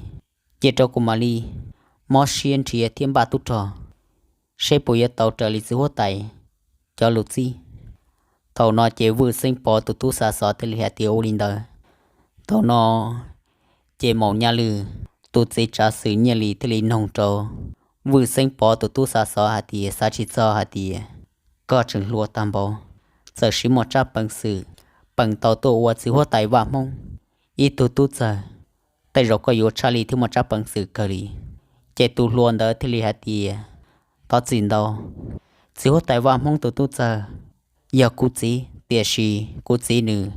cia rau kuv mam li mob siab nrhiav thiab npaj tub rog, seb puas yuav tau raws li txiv huab tais cov lus txib. Thaum no ces Vwj Xeeb Pov tus tub xa xov thiaj li hais tias ua li ntawd. Thaum no ces Maum Nyaj Lwj tus txiv tsav xwm Nyiaj Lis thiaj li noog rau Vwj Xeeb Pov tus tub xa xov hais tias xav tsis txog hais tias koj tseem hluas tag npaum, txawm siv muaj tsab peev xwm peem tau tuaj ua txiv huab tais Vaj Hmoob ib tug tub txawg, tej zaum koj yuav tshaj li thiab muaj tsab peev xwm kawg li. Ces tus hluas ntawd thiaj li hais tias thov txim ntau, txiv huab tais Vaj Hmoob tus tub txawg yog kuv txiv, tiam sis kuv txiv nws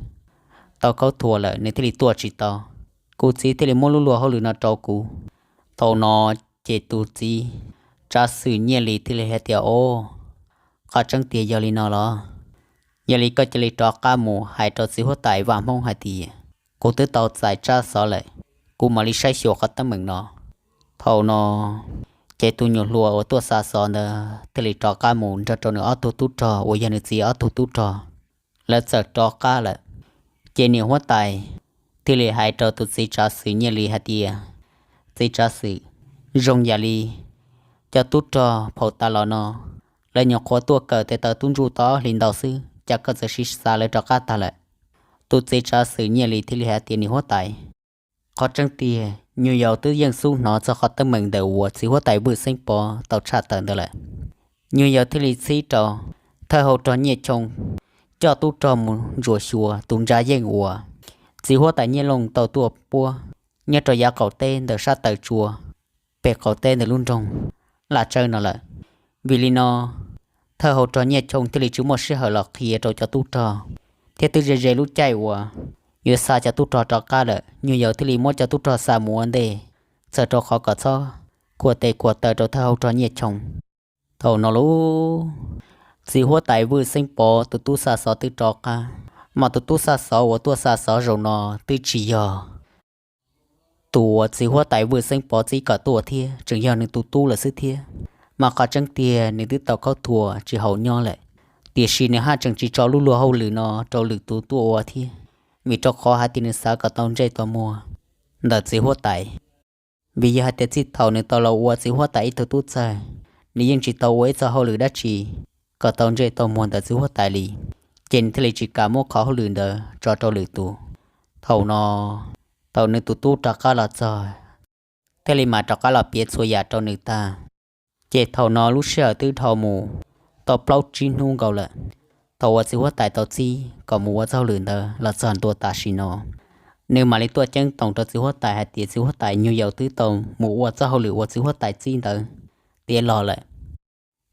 tau khaub thuas lawm nws thiaj li tuaj tsis tau, kuv txiv thiaj li muab lub luag hauj lwm no rau kuv. Thaum no ces tus txiv tsav xwm Nyiaj Lis thiaj li hais tias o, qhov tseeb tiag yog li no los? Yog li koj cia li rov qab mus hais rau txiv huab tais Vaj Hmoob hais tias kuv twb tau txais tsab xov lawm, kuv mam li saib xyuas qhov teeb meem no. Thaum no ces tus nyuam hluas uas tuaj xa xov ntawd thiaj li rov qab mus nrog rau nws ob tug tub rog uas yog nws txiv ob tug tub rog, lawv txawm rov qab lawm. Ces niam huab tais thiaj li hais rau tus txiv tsav xwm Nyiaj Lis hais tias txiv tsav xwm, zoo yam li cov tub rog phaum tas los no lawv nyuam qhuav tuaj kawm tes taw tub ntsuj tau ob hlis ntau xwb cas koj txawm siv xa lawv rov qab tag lawm? Tus txiv tsav xwm Nyiaj Lis thiaj li hais tias niam huab tais, qhov tseeb tiag nyuag yaus twb yeej xub hnov txog qhov teeb meem ntawm uas txiv huab tais Vwj Xeeb Pov tau tshaj tawm ntawd lawm. Nyuag yaus thiaj li txhib rau thawj hauv rog Nyiaj Choo coj tub rog mus ntsuas xyuas tus ntsa yeej uas txiv huab tais Nyiaj Looj tau tuaj puab nyob rau yav qaum teb ntawm sab taw tsua pem qaum teb ntawm lub nroog Laj Tsawb no lawm. Vim li no thawj hauv rog Nyiaj Choo thiaj li tsis muaj sij hawm los qhia rau cov tub rog, thiab twb ze ze lub caij uas yuav xa cov tub rog rov qab lawm, nyuag yaus thiaj li muab cov tub rog xa mus ua ntej, txawm rau qhov kom txhob khuam tes khuam taw rau thawj hauv rog Nyiaj Choo. Thaum no lauj, txiv huab tais Vwj Xeeb Pov tus tub xa xov twb rov qab, mas tus tub xa xov uas tuaj xa xov zaum no twb tsis yog tus uas txiv huab tais Vwj Xeeb Pov txib kom tuaj thiab, tseem yog nws tus tub lawm xwb thiab. Mas qhov tseeb tiag nws twb tau khaub thuas tsis haum nyob lawm, tiam sis nws haj tseem tsis tso lub luag hauj lwm no rau lwm tus tuaj ua thiab, vim rau qhov hais tias nws xav kom tau ntsej tau muag ntawm txiv huab tais. Vim yog hais tias txij thaum nws tau los ua txiv huab tais ib tug tub txawg, nws yeej tsis tau ua ib txoj hauj lwm dab tsi kom tau ntsej tau muag ntawm txiv huab tais li, ces nws thiaj li tsis kam muab qhov hauj lwm ntawd tso rau lwm tus. Thaum no, thaum nws tus tub rov qab los txog, thiaj li mam rov qab los piav txhua yam rau nws tag. Ces thaum no lub sij hawm twb dhau mus tau plaub tsib hnub nkaus lawm, thaum uas txiv huab tais tau txib kom mus ua txoj hauj lwm ntawd los txog ntua tam sim no, nws mam li tuaj ceeb toom rau txiv huab tais hais tias txiv huab tais, nyuag yaus twb tau mus ua txoj hauj lwm uas txiv huab tais txib ntawd tiav los lawm.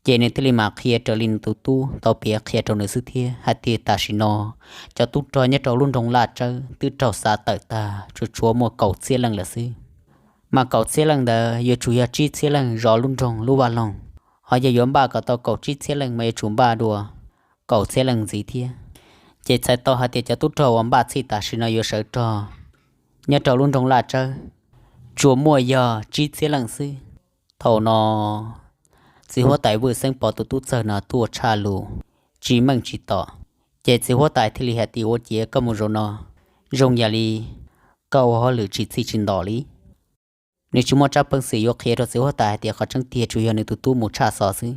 Ces nws thiaj li mam qhia raws li nws tus tub tau piav qhia rau nws xwb thiab hais tias tam sim no cov tub rog nyob rau lub nroog Laj Tsawb twb raug xav tawm tag, tsuas tshuav muaj kaum txhiab leej lawm xwb. Mas kaum txhiab leej ntawd yuav tsum yog tsib txhiab leej zov lub nroog lub vaj loog, ho yog yuav npaj kom tau kaum tsib txhiab leej mas yuav tsum npaj dua kaum txhiab leej ntxiv thiab. Ces txhais tau hais tias cov tub rog uas npaj txhij tam sim no yuav sawv rog nyob rau lub nroog Laj Tsawb tsuas muaj yog tsib txhiab leej xwb. Thaum no txiv huab tais Vwj Xeeb Pov tus tub txawg no tuaj tshaj lus tsis meej tsis tom, ces txiv huab tais thiaj li hais tias ua ciav koj mus zaum no zoo yam li koj ua hauj lwm tsis txhij tsis ntom li. Nws tsis muaj tsab peev xwm yuav qhia rau txiv huab tais hais tias qhov tseeb tiag tsuas yog nws tus tub mus tshaj xov xwb.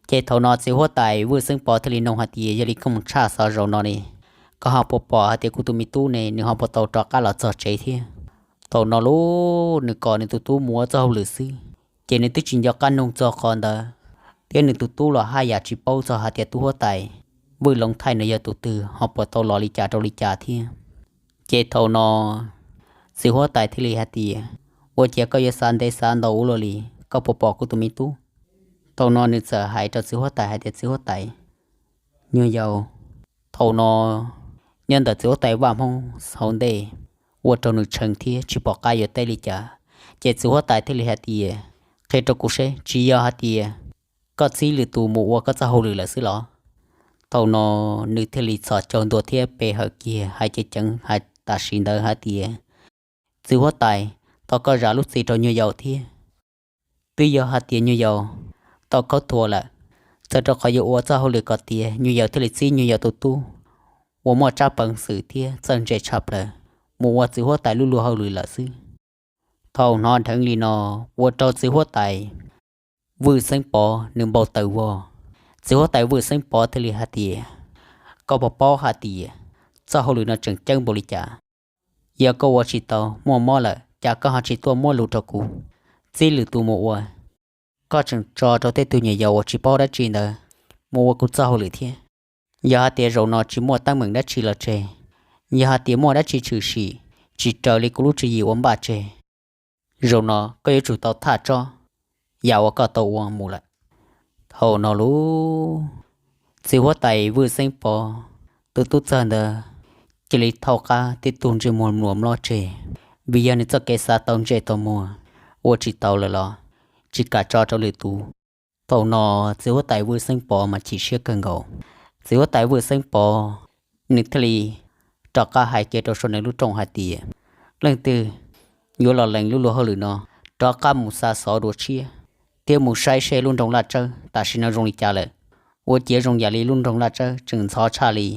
Ces thaum no txiv huab tais Vwj Xeeb Pov thiaj li nug hais tias yog li koj mus tshaj xov zaum no ne, koj ho puas pom hais tias kuv tus me tub ne nws ho puas tau rov qab los txog tsev thiab? Thaum no lauj, nws kom nws tus tub mus ua txoj hauj lwm xwb, ces nws twb tsis nco qab nug txog qhov ntawd, thiab nws tus tub los haj yam tsis paub txog hais tias tub huab tais Vwj Loov Thaij nws yog tus twg ho puas tau los li cas rau li cas thiab. Ces thaum no txiv huab tais thiaj li hais tias ua ciav koj yuav xav ntev xav ntau ua luaj li, koj puas pom kuv tus me tub? Thaum no nws txawm hais rau txiv huab tais hais tias txiv huab tais, nyuag yaus thaum no nyob ntawm txiv huab tais Vaj Hmoob hauv ntej ua rau nws tshee thiab tsis pom qab yuav teb li cas. Ces txiv huab tais thiaj li hais tias qhia rau kuv seb tsis yog hais tias koj txib lwm tus mus ua koj txoj hauj lwm lawm xwb los? Thaum no nws thiaj li txhos caug ntua thiab pe hawm kiag hais ceev ceev hais tam sim ntawd hais tias, txiv huab tais, thov koj zam lub txim rau nyuag yaus thiab. Twb yog hais tias nyuag yaus tau khaub thuas lawm, txawm rau qhov yuav ua txoj hauj lwm kom tiav nyuag yaus thiaj li txib nyuag yaus tus tub uas muaj tsab peev xwm thiab txawj ntse tshaj plaws mus ua txiv huab tais lub luag hauj lwm lawm xwb. Thaum hnov dheev li no, ua rau txiv huab tais Vwj Xeeb Pov nws npau taws vog. Txiv huab tais Vwj Xeeb Pov thiaj li hais tias, koj puas paub hais tias txoj hauj lwm no tseem ceeb npaum li cas? Yog koj ua tsis tau, muaj mob lawm, cas koj ho tsis tuaj muab lus rau kuv, txib lwm tus mus ua? Koj tseem tso rau tej tug nyuam yaus uas tsis paub dab tsi ntawd mus ua kuv txoj hauj lwm thiab. Yog hais tias zaum no tsis muaj teeb meem dab tsi los tseg, yog hais tias muaj dab tsi tshwm sim tsis raws li kuv lub tswv yim ua npaj tseg, zaum no koj yuav tsum tau thaj tsob yam uas koj tau ua mus lawm. Thaum no lub txiv huab tais Vwj Xeeb Pov tus tub txawg ntawd cia li thaub qab tib tug ntsej muag mluas mlob tseg, vim yog nws txoj kev xav tau ntsej tau muag ua tsis tau lawm los tsis kam tso rau lwm tus. Thaum no txiv huab tais Vwj Xeeb Pov mas chim siab kawg nkaus. Txiv huab tais Vwj Xeeb Pov nws thiaj li rov qab hais kiag rau saum nws lub rooj hais tias, leej twg yuav los lees lub luag hauj lwm no, rov qab mus xa xov dua tshiab thiab mus saib seb lub nroog Laj Tsawb tam sim no zoo li cas lawm. Ua ciav zoo yam li lub nroog Laj Tsawb tseem ntxhov tshaj li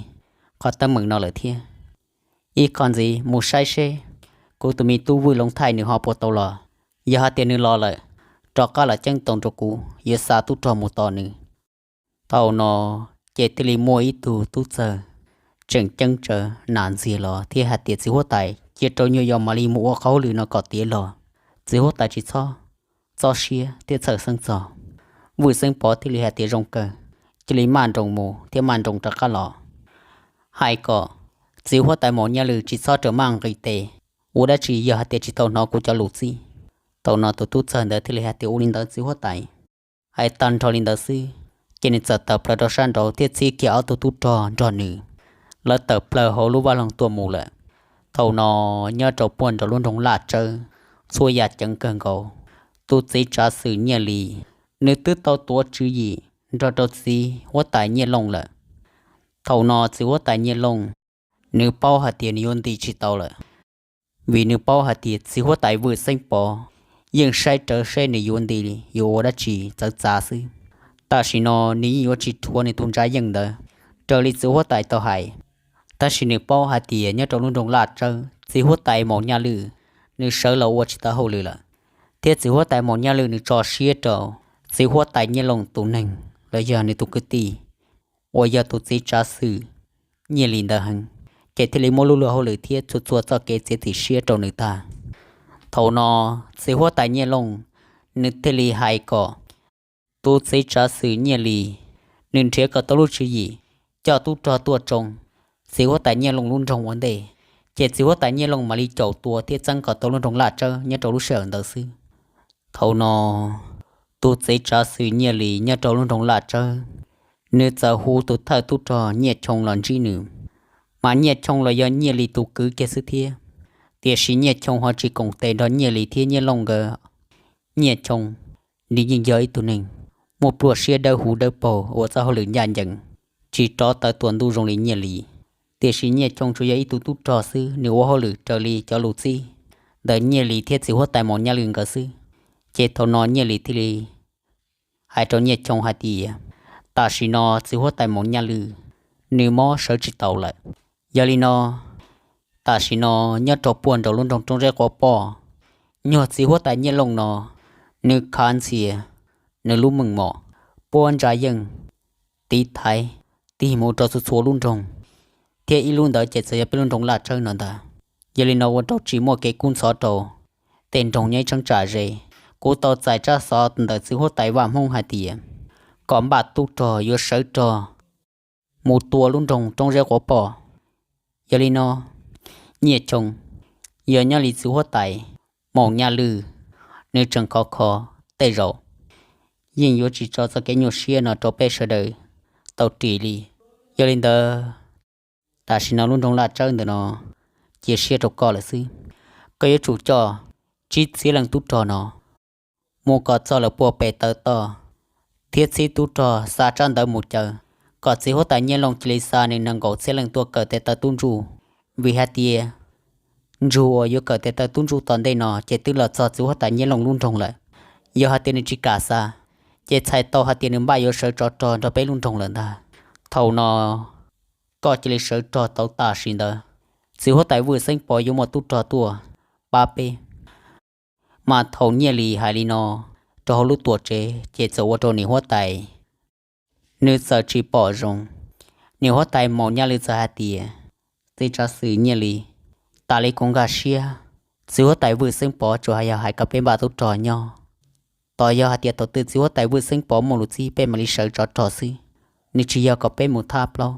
qhov teeb meem no lawm thiab. Ib qho ntxiv mus saib seb kuv tus me tub Vwj Loov Thaij nws ho puas tau los. Yog hais tias nws los lawm, rov qab los ceeb toom rau kuv, yuav xa tub rog mus tos nws. Thaum no ces thiaj li muaj ib tug tub txawg tseem ceeb tsawv nas ntxiag los thiab hais tias, txiv huab tais, cia rau nyuag yaus mam li mus ua qhov hauj lwm no kom tiav los. Txiv huab tais tsis txhob txob siab thiab txhawj xeeb txog. Vwj Xeeb Pov thiaj li hais tias, zoo kawg. Cia li maj nroos mus thiab maj nroos rov qab los. Hais kom txiv huab tais Maum Nyaj Lwm tsis txhob rawm maj nqis tes ua dab tsi yog hais tias tsis tau hnov kuv cov lus txib. Thaum no tus tub txawg ntawd thiaj li hais tias, ua li ntawd txiv huab tais. Hais tag nrho li ntawd xwb, ces nws txawm tawm plaws rau sab nraud thiab txib kiag ob tug tub rog nrog nws, lawv tawm plaws hauv lub vaj loog tuaj mus lawm. Thaum no nyob rau puag nraum lub nroog Laj Tsawb, txhua yam ceev kawg nkaus. Tus txiv tsav xwm Nyiaj Lis, nws twb tau tuav tswv yim nrog rau txiv huab tais Nyiaj Looj lawm. Thaum no txiv huab tais Nyiaj Looj, nws paub hais tias nws yuav nti tsis tau lawm, vim nws paub hais tias txiv huab tais Vwj Xeeb Pov yeej saib rawv seb nws yuav nti yuav ua dab tsi txawv txav xwb. Tam sim no nws yeej yuav tsis rhuav nws tus ntsa yeej ntawd raws li txiv huab tais tau hais. Tab sis nws paub hais tias nyob rau lub nroog Laj Tsawb, txiv huab tais Maum Nyaj Lwm nws sawv los ua tsis tau hauj lwm lawm, thiab txiv huab tais Maum Nyaj Lwm nws tso siab rau txiv huab tais Nyiaj Looj tus neeg los yog nws tus kwv tij uas yog tus txiv tsav xwm Nyiaj Lis ntawd heev, ces thiaj li muab lub luag hauj lwm thiab txhua txhua txoj kev txiav txim siab rau nws tag. Thaum no txiv huab tais Nyiaj Looj nws thiaj li hais kom tus txiv tsav xwm Nyiaj Lis nws nrhiav kom tau lub tswv yim coj tub rog tuaj tsoo txiv huab tais Nyiaj Looj lub nroog ua ntej, ces txiv huab tais Nyiaj Looj mam li caum tua thiab txeeb kom tau lub nroog Laj Tsawb nyob rau lub sij hawm ntawd xwb. Thaum no tus txiv tsav xwm Nyiaj Lis nyob rau lub nroog Laj Tsawb, nws txawm hu tus thawj tub rog Nyiaj Choo los ntsib nws. Mas Nyiaj Choo los yog Nyiaj Lis tus kwv kiag xwb thiab. Tiam sis Nyiaj Choo ho tsis koom tes nrog Nyiaj Lis thiab Nyiaj Looj nkawd. Nyiaj Choo nws yeej yog ib tug neeg muaj pluaj siab dawb huv dawb paug ua txoj hauj lwm ncaj ncees, tsis rov tawv tuam ntuj zoo li Nyiaj Lis. Tiam sis Nyiaj Choo tsuas yog ib tug tub rog xwb, nws ua hauj lwm raws li cov lus txib ntawm Nyiaj Lis thiab txiv huab tais Maum Nyaj Lwm nkawd xwb. Ces thaum no Nyiaj Lis thiaj li hais rau Nyiaj Choo hais tias, tam sim no txiv huab tais Maum Nyaj Lwm nws mob sawv tsis taus lawm. Yog li no, tam sim no nyob rau puag nraum lub nroog Roob Zeb Quav Poj, nyuag txiv huab tais Nyiaj Looj no, nws khav ntxhias nws lub meej mom, puab ntsa yeej, tiv thaiv tig mus rau txhua txhua lub nroog, thiab ib lub ntawd ces txawm yog peb lub nroog Laj Tsawb no ntag. Yog li no ua rau tsis muaj kev kub ntxhov rau tej nroog nyob ib cheeb tsam ze. Kuv tau txais tsab xov ntawm txiv huab tais Vaj Hmoob hais tias kom npaj tub rog yuav sawv rog mus tua lub nroog Roob Zeb Quav Poj. Yog li no, Nyiaj Choo, yog nyob li txiv huab tais Maum Nyaj Lwm nws tseem khov kho, tej zaum yeej yuav tsis tso txoj kev nyuaj siab no rau peb sawv daws tau ris li. Yog li ntawd, tam sim no lub nroog Laj Tsawb ntawm no cia siab rau koj lawm xwb. Koj yuav tsum coj tsib txhiab leej tub rog no mus kom txog lawm puag pem taw toj, thiab txib tub rog xa tsab ntawv mus caw kom txiv huab tais Nyiaj Looj cia li xa nws nees nkaum txhiab leej tuaj kawm tes taw tub ntsuj, vim hais tias ntsug uas yuav kawm tes taw tub ntsuj tom ntej no ces twb los txog txiv huab tais Nyiaj Looj lub nroog lawm. Yog hais tias nws tsis kam xa, ces txhais tau hais tias nws npaj yuav sawv tsov rog nrog peb lub nroog lawm ntag. Thaum no koj cia li sawv rog tau tam sim ntawd, txiv huab tais Vwj Xeeb Pov yuav muaj tub rog tuaj pab peb. Mas thaum Nyiaj Lis hais li no rau hauv lub tuam tsev ces txawm ua rau niam huab tais nws txawm tsis pom zoo. Niam huab tais Maum Nyaj Lwm txawm hais tias, txiv tsav xwm Nyiaj Lis, tas li kuv nkag siab, txiv huab tais Vwj Xeeb Pov tsuas yog hais kom peb npaj tub rog nyob. Tos yog hais tias thaum twg txiv huab tais Vwj Xeeb Pov muaj lus txib peb mam li sawv tsov rog xwb, nws tsis yog kom peb mus thab plaub.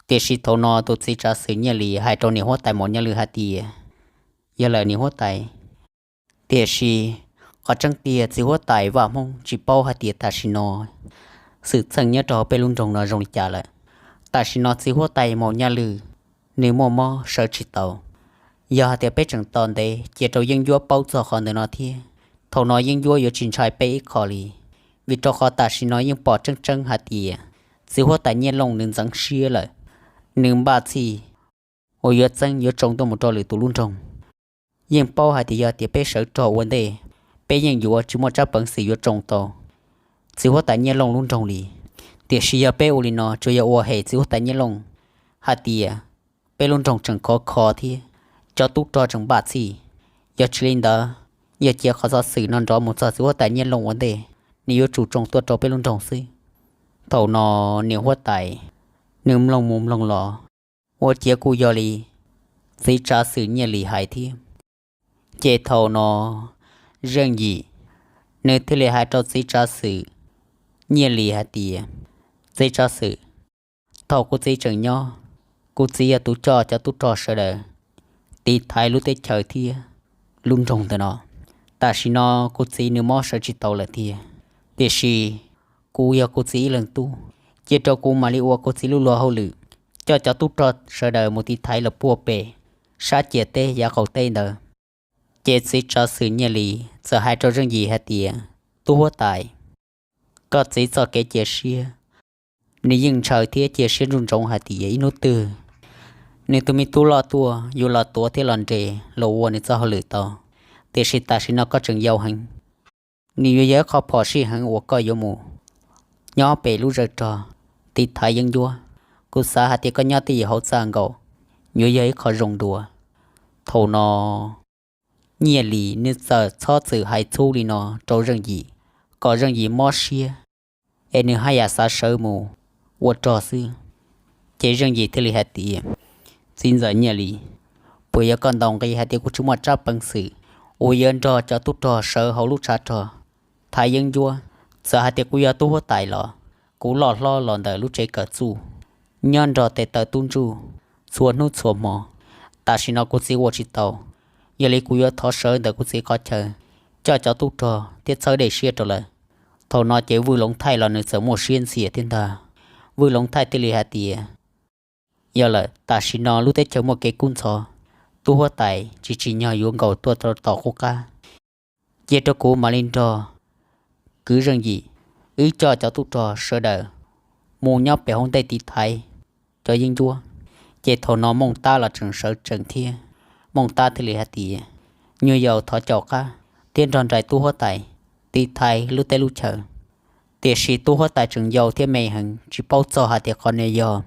Tiam sis thaum no tus txiv tsav xwm Nyiaj Lis hais rau niam huab tais Maum Nyaj Lwm hais tias, yog lawm niam huab tais, tiam sis qhov tseeb tiag txiv huab tais Vaj Hmoob tsis paub hais tias tam sim no xwm txheej nyob rau hauv peb lub nroog no zoo li cas lawm. Tam sim no txiv huab tais Maum Nyaj Lwm nws muaj mob sawv tsis tau. Yog hais tias peb tseem tos ntev cia rau Yeeb Ncuab paub txog qhov ntawm no thiab, thaum no Yeeb Ncuab yuav tsis ntshai peb ib qho li, vim rau qhov tam sim no yeej pom tseeb tseeb hais tias txiv huab tais Nyiaj Looj nws ntxeev siab lawm, nws npaj txhij uas yuav txeeb yuav tsoo tuaj mus rau lwm tus lub nroog. Yeej paub hais tias yog tias peb sawv rog ua ntej, peb yeej yuav tsis muaj tsab peev xwm yuav tsoo tau txiv huab tais Nyiaj Looj lub nroog li. Tiam sis yog peb ua li no tsuas yog ua hem txiv huab tais Nyiaj Looj hais tias peb lub nroog tseem khov kho thiab cov tub rog tseem npaj txhij. Yog tsis li ntawd, yog cia qhov xov xwm no nrov mus txog txiv huab tais Nyiaj Looj ua ntej, nws yuav tsum tsoo tuaj rau peb lub nroog xwb. Thaum no niam huab tais nws mloog mus mloog los, ua ciav kuj yog li txiv tsav xwm Nyiaj Lis hais thiab. Ces thaum no Zeej Yim nws thiaj li hais rau txiv tsav xwm Nyiaj Lis hais tias, txiv tsav xwm, thaum kuv txiv tseem nyob, kuv txiv yog tus coj cov tub rog sawv daws tiv thaiv lub teb chaws thiab lub nroog ntawm no. Tam sim no kuv txiv nws mob sawv tsis tau lawm tiag, tiam sis kuv yog kuv txiv ib leeg tub, cia rau kuv mam li ua kuv txiv lub luag hauj lwm, coj cov tub rog sawv daws mus tiv thaiv lawm puag pem sab ciam teb yav qaum teb ntawd. Ces txiv tsav xwm Nyiaj Lis txawm hais rau Zeej Yim hais tias, tub huab tais, koj txiv txoj kev cia siab, nws yeej ntshaw thiab cia siab ntsoov ntsoov hais tias ib hnub twg nws tus me tub loj tuaj yuav los tuav thiab los nres los ua nws txoj hauj lwm tau. Tiam sis tam sim no koj tseem yau heev, nws yuav yog ib qho phom sij heev uas koj yuav mus nyob pem lub zawg rog tiv thaiv Yeeb Ncuab. Kuv xav hais tias koj nyob twj ywm hauv txaj nkaus yuav yog ib qho zoo dua. Thaum no Nyiaj Lis nws txawm txhob txwm hais txhub li no rau Zeej Yim, kom Zeej Yim mob siab es nws haj yam xav sawv mus ua rog xwb. Ces Zeej Yim thiaj li hais tias, txiv ntxawm Nyiaj Lis, puas yog koj ntaus nqi hais tias kuv tsis muaj tsab peev xwm uas yuav nrog cov tub rog sawv hauv lub tshav rog thaiv Yeeb Ncuab? Txawm hais tias kuv yog tub huab tais los kuv loj hlob los ntawm lub tsev kawm txuj, nyob nrog tes taw tub ntsuj txhua hnub txhua hmo. Tam sim no kuv txiv ua tsis tau, yog li kuv yuav thov sawv ntawm kuv txiv qhov chaw coj cov tub rog thiab txhawb dej siab rau lawv. Thaum no ces Vwj Loov Thaij los nws txawm muaj siab ntxias thiab ntag. Vwj Loov Thaij thiaj li hais tias, yog lawm, tam sim no lub teb chaws muaj kev kub ntxhov, tub huab tais tsis tsim nyog yuav nkaum tuaj rau tom qub qab. Cia rau kuv mam li nrog kwv Zeej Yim wb coj cov tub rog sawv daws mus nyob pem hauv ntej tiv thaiv cov Yeeb Ncuab. Ces thaum no Mooj Tab los tseem sawv tsees thiab. Mooj Tab thiaj li hais tias, nyuag yaus, thov caum qab thiab nrog nraim tub huab tais tiv thaiv lub teb lub chaw. Tiam sis tub huab tais tseem yau thiab me heev tsis paub txog hais tias qhov no yog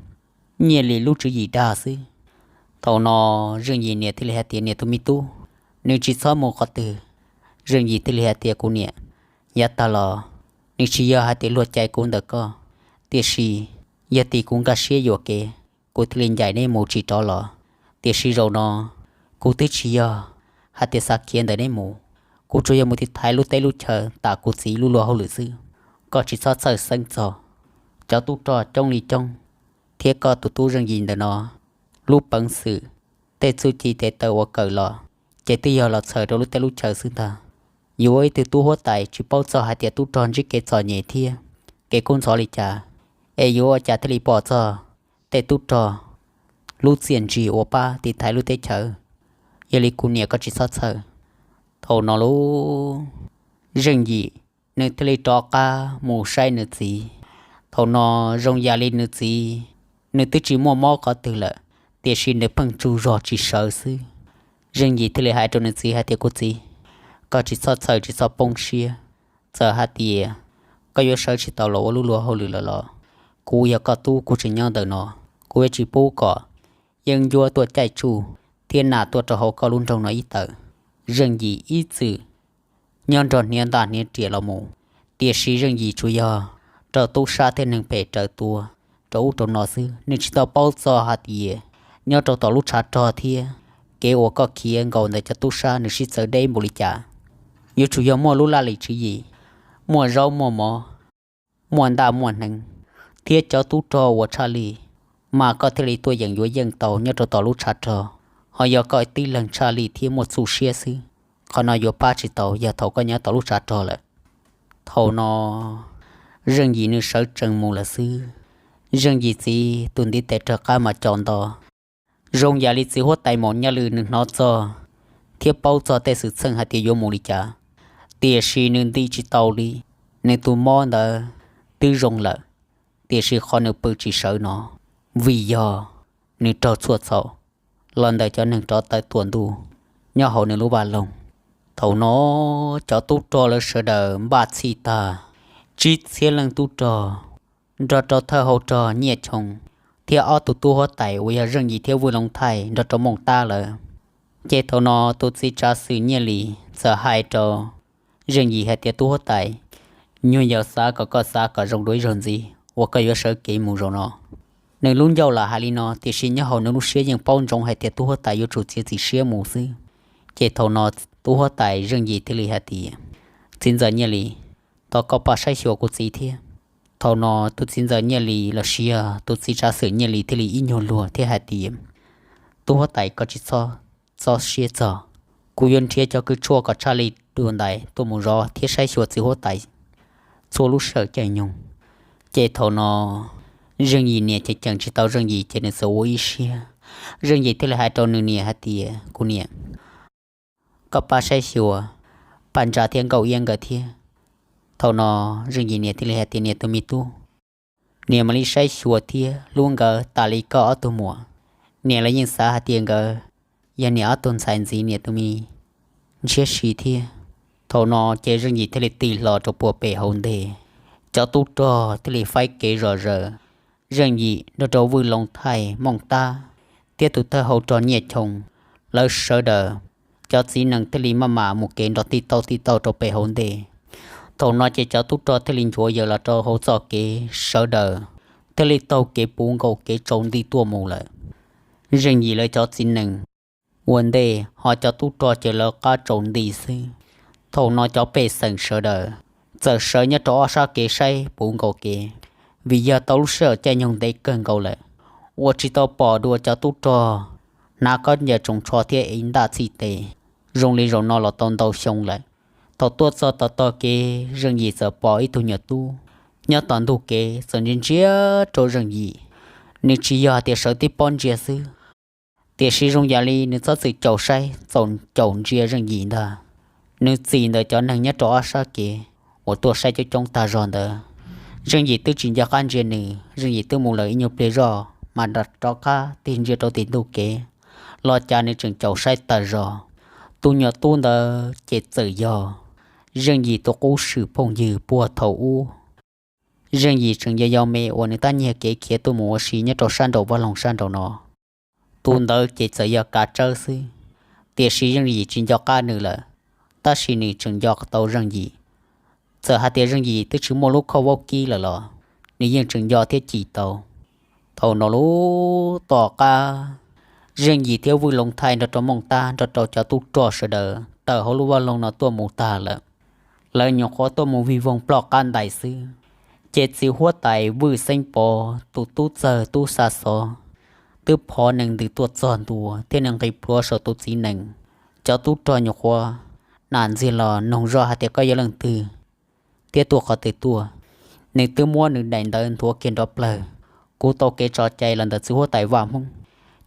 Nyiaj Lis lub tswv yim dag xwb. Thaum no Zeej Yim niam thiaj li hais tias, niam tus me tub, nws tsis txhob mus qhov twg. Zeej Yim thiaj li hais tias, kuv niam, yav tag los nws tsis yog hais tias luag cais kuv ntawm koj, tiam sis yog tim kuv nkag siab yuam kev kuv thiaj li ncaim neb mus tsis rov los. Tiam sis zaum no kuv twb tsis yog hais tias xav khiav ntawm neb mus, kuv tsuas yog mus tiv thaiv lub teb lub chaw tas kuv txiv lub luag hauj lwm xwb. Koj tsis txhob txhawj xeeb txog, cov tub rog coob li coob thiab koj tus tub Zeej Yim ntawm no lub peev xwm, tej txuj ci tes taw uas kawm los ces twb yog los txhawm rau lub teb lub chaw xwb ntag. Yuav ua ib tug tub huab tais tsis paub txog hais tias tub rog ntsib kev txom nyem thiab kev kub ntxhov li cas, es yuav ua cas thiaj li pom txog tej tub rog lub txiaj ntsig uas pab tiv thaiv lub teb chaws. Yog li kuv niam, koj tsis txhob txhawj. Thaum no lub Zeej Yim nws thiaj li rov qab mus saib nws txiv. Thaum no zoo yam li nws txiv nws twb tsis muaj mob qhov twg lawm, tiam sis nws pheej tsaug zog tsis sawv xwb. Zeej Yim thiaj li hais rau nws txiv hais tias, Kuv txiv, koj tsis txhob txhawj tsis txhob poob siab. Txawm hais tias koj yuav sawv tsis tau los ua lub luag hauj lwm lawm los kuv yog koj tub, kuv tseem nyob ntawm no, kuv yuav tsis pub kom yeeb ncuab tuaj caij tsuj thiab nas tuaj rau hauv koj lub nroog no ib tawm. Zeej Yim ib txwm nyob nrog hniav ntaj hniav riam los mus, tiam sis Zeej Yim tsuas yog raug tub sab thiab neeg phem raws tua rau ub rau no xwb. Nws tsis tau paub txog hais tias nyob rau tom lub tshav rog thiab kev uas koj khiav nkaus ntawm cov tub sab nws sib txawv deb npaum li cas. Yuav tsum yog muaj lub laj lim tswv yim, muaj zaub muaj mov, muaj ntaj muaj hneev, thiab cov tub rog uas tshaj lij, mas koj thiaj li tuaj yeem yuav yeej tau nyob rau tom lub tshav rog. Ho yog koj tib leeg tshaj lij thiab muaj txuj siab xwb, qhov no yuav pab tsis tau yog thaum koj nyob tom lub tshav rog lawm. Thaum no Zeej Yim nws sawv tsees mus lawm xwb. Zeej Yim txiv tus ntiv tes raws qab mas co nto, zoo yam li txiv huab tais Maum Nyaj Lwm nws hnov txog thiab paub txog tej xwm txheej hais tias yuav mus li cas, tiam sis nws nti tsis tau li. Nws tus mob ntawd twb zoo lawm, tiam sis qhov nws pw tsis sawv no vim yog nws raug txhua txhaum los ntawm cov neeg rov tawm tuam ntuj nyob hauv nws lub vaj loog. Thaum no cov tub rog lawv sawv daws npaj txhij tag, tsib txhiab leej tub rog nrog rau thawj hauv rog Nyiaj Choo thiab ob tug tub huab tais uas yog Zeej Yim thiab Vwj Loov Thaij nrog rau Mooj Tab lawm. Ces thaum no tus txiv tsav xwm Nyiaj Lis txawm hais rau Zeej Yim hais tias, Tub huab tais, nyuag yaus xav kom koj xav kom zoo dua ib zaug ntxiv uas koj yuav sawv kev mus zaum no. Nws lub ncauj lam hais li no, tiam sis nyob hauv nws lub siab yeej paub ntsoov hais tias tub huab tais yuav tsum txiav txim siab mus xwb. Ces thaum no tub huab tais Zeej Yim thiaj li hais tias, Txiv ntxawm Nyiaj Lis, thov koj pab saib xyuas kuv txiv thiab. Thaum no tus txiv ntxawm Nyiaj Lis los sis yog tus txiv tsav xwm Nyiaj Lis thiaj li ib nyuag luag thiab hais tias, Tub huab tais, koj tsis txhob txob siab txog, kuv yuav nrhiav cov kws tshuaj kom tshaj lij dua ntais tuaj mus zov thiab saib xyuas txiv huab tais txhua lub sij hawm caij nyoog. Ces thaum no Zeej Yim niam ces ceem tsis tau Zeej Yim ces nws txawm ua ib siab. Zeej Yim thiaj li hais rau nws niam hais tias, Kuv niam, koj pab saib xyuas Paj Ntsa thiab Nkauj Iab nkawd thiab. Thaum no Zeej Yim niam thiaj li hais tias, Niam tus me tub, niam mam li saib xyuas thiab hlub nkawd tas li koj ob tug muam. Niam los yeej xav hais tias nkawd yog niam ob tug ntxhais ntxiv niam tus me ntshiab si thiab. Thaum no ces Zeej Yim thiaj li tig hlo rau puag pem hauv ntej, cov tub rog thiaj li faib kev zom zaws. Zeej Yim nrog rau Vwj Loov Thaij, Mooj Tab thiab tus thawj hauv rog Nyiaj Choo, lawv sawv daws, cov txiv nees thiaj li maj mam mus kev nrov tij tauj tij tauj rau pem hauv ntej. Thaum no ces cov tub rog thiaj li nchuav yaws los rau hauv txoj kev, sawv daws thiaj li taug kev puv nkaus kev tsaus nti tuaj mus lawm. Zeej Yim lawv cov txiv nees ua ntej, ho cov tub rog ces lawv qab tsaus nti xwb. Thaum no cov pej xeem sawv daws txawm sawv nyob rau ob sab kev saib puv nkaus kev, vim yog tau lub sij hawm caij nyoog ntev kawg nkaus lawm, ua tsis tau pom dua cov tub rog hnav khaub ncaws tsoos tsho thiab ev ntaj txhij tes zoo li zaum no los tau ntau xyoo lawm. Thaum tuaj txog tom tog kev, Zeej Yim txawm pom ib tug nyuam tub nyob tom ntug kev txawm ntsia ntsia rau Zeej Yim. Nws tsis yog hais tias sawv tib pob ntsia xwb, tiam sis zoo yam li nws txhob txwm caum saib txaus caum ntsia Zeej Yim ntag. Nws txis ntawm cov neeg nyob rau ob sab kev uas tuaj saib coob coob tag zog ntawd. Zeej Yim twb tsis nco qab ntsia nws, Zeej Yim twb mus lawm ib nyuag pliag zoj mas rov qab tig ntsia rau tim ntug kev los cas nws tseem caum saib tag zog. Tus nyuam tub ntawd ces txawm yog Zeej Yim tus qub swm phooj ywg puag thaum ub. Zeej Yim tseem yog yau me uas nws tab nyiag kev khiav tuaj mus ua si nyob rau sab nraum vaj loog sab nraum no. Tus ntawd ces txawm yog kav tsawb xwb, tiam sis Zeej Yim tsis nco qab nws lawm, tab sis nws tseem nco tau Zeej Yim. Txawm hais tias Zeej Yim twb tsis muaj lub khauj vaub kib lawm los nws yeej tseem nco thiab cim tau. Thaum no lub tom qab, Zeej Yim thiab Vwj Loov Thaij nrog rau Mooj Tab nrog rau cov tub rog sawv daws tawm hauv lub vaj loog no tuaj mus tag lawm. Lawv nyuam qhuav tuaj mus vij voog ploj qab ntais xwb, ces txiv huab tais Vwj Xeeb Pov tus tub txawg tub xa xov twb phov nees ntws tuaj txog ntua thiab nws nqis plhuav saum tus txiv nees. Cov tub rog nyuam qhuav nam ntxiag los noog zoj hais tias, Koj yog leej twg thiab tuaj qhov twg tuaj? Nws twb muab nws daim ntawv nthuav kiag nrov plawg, Kuv tau kev tso cai los ntawm txiv huab tais Vaj Hmoob,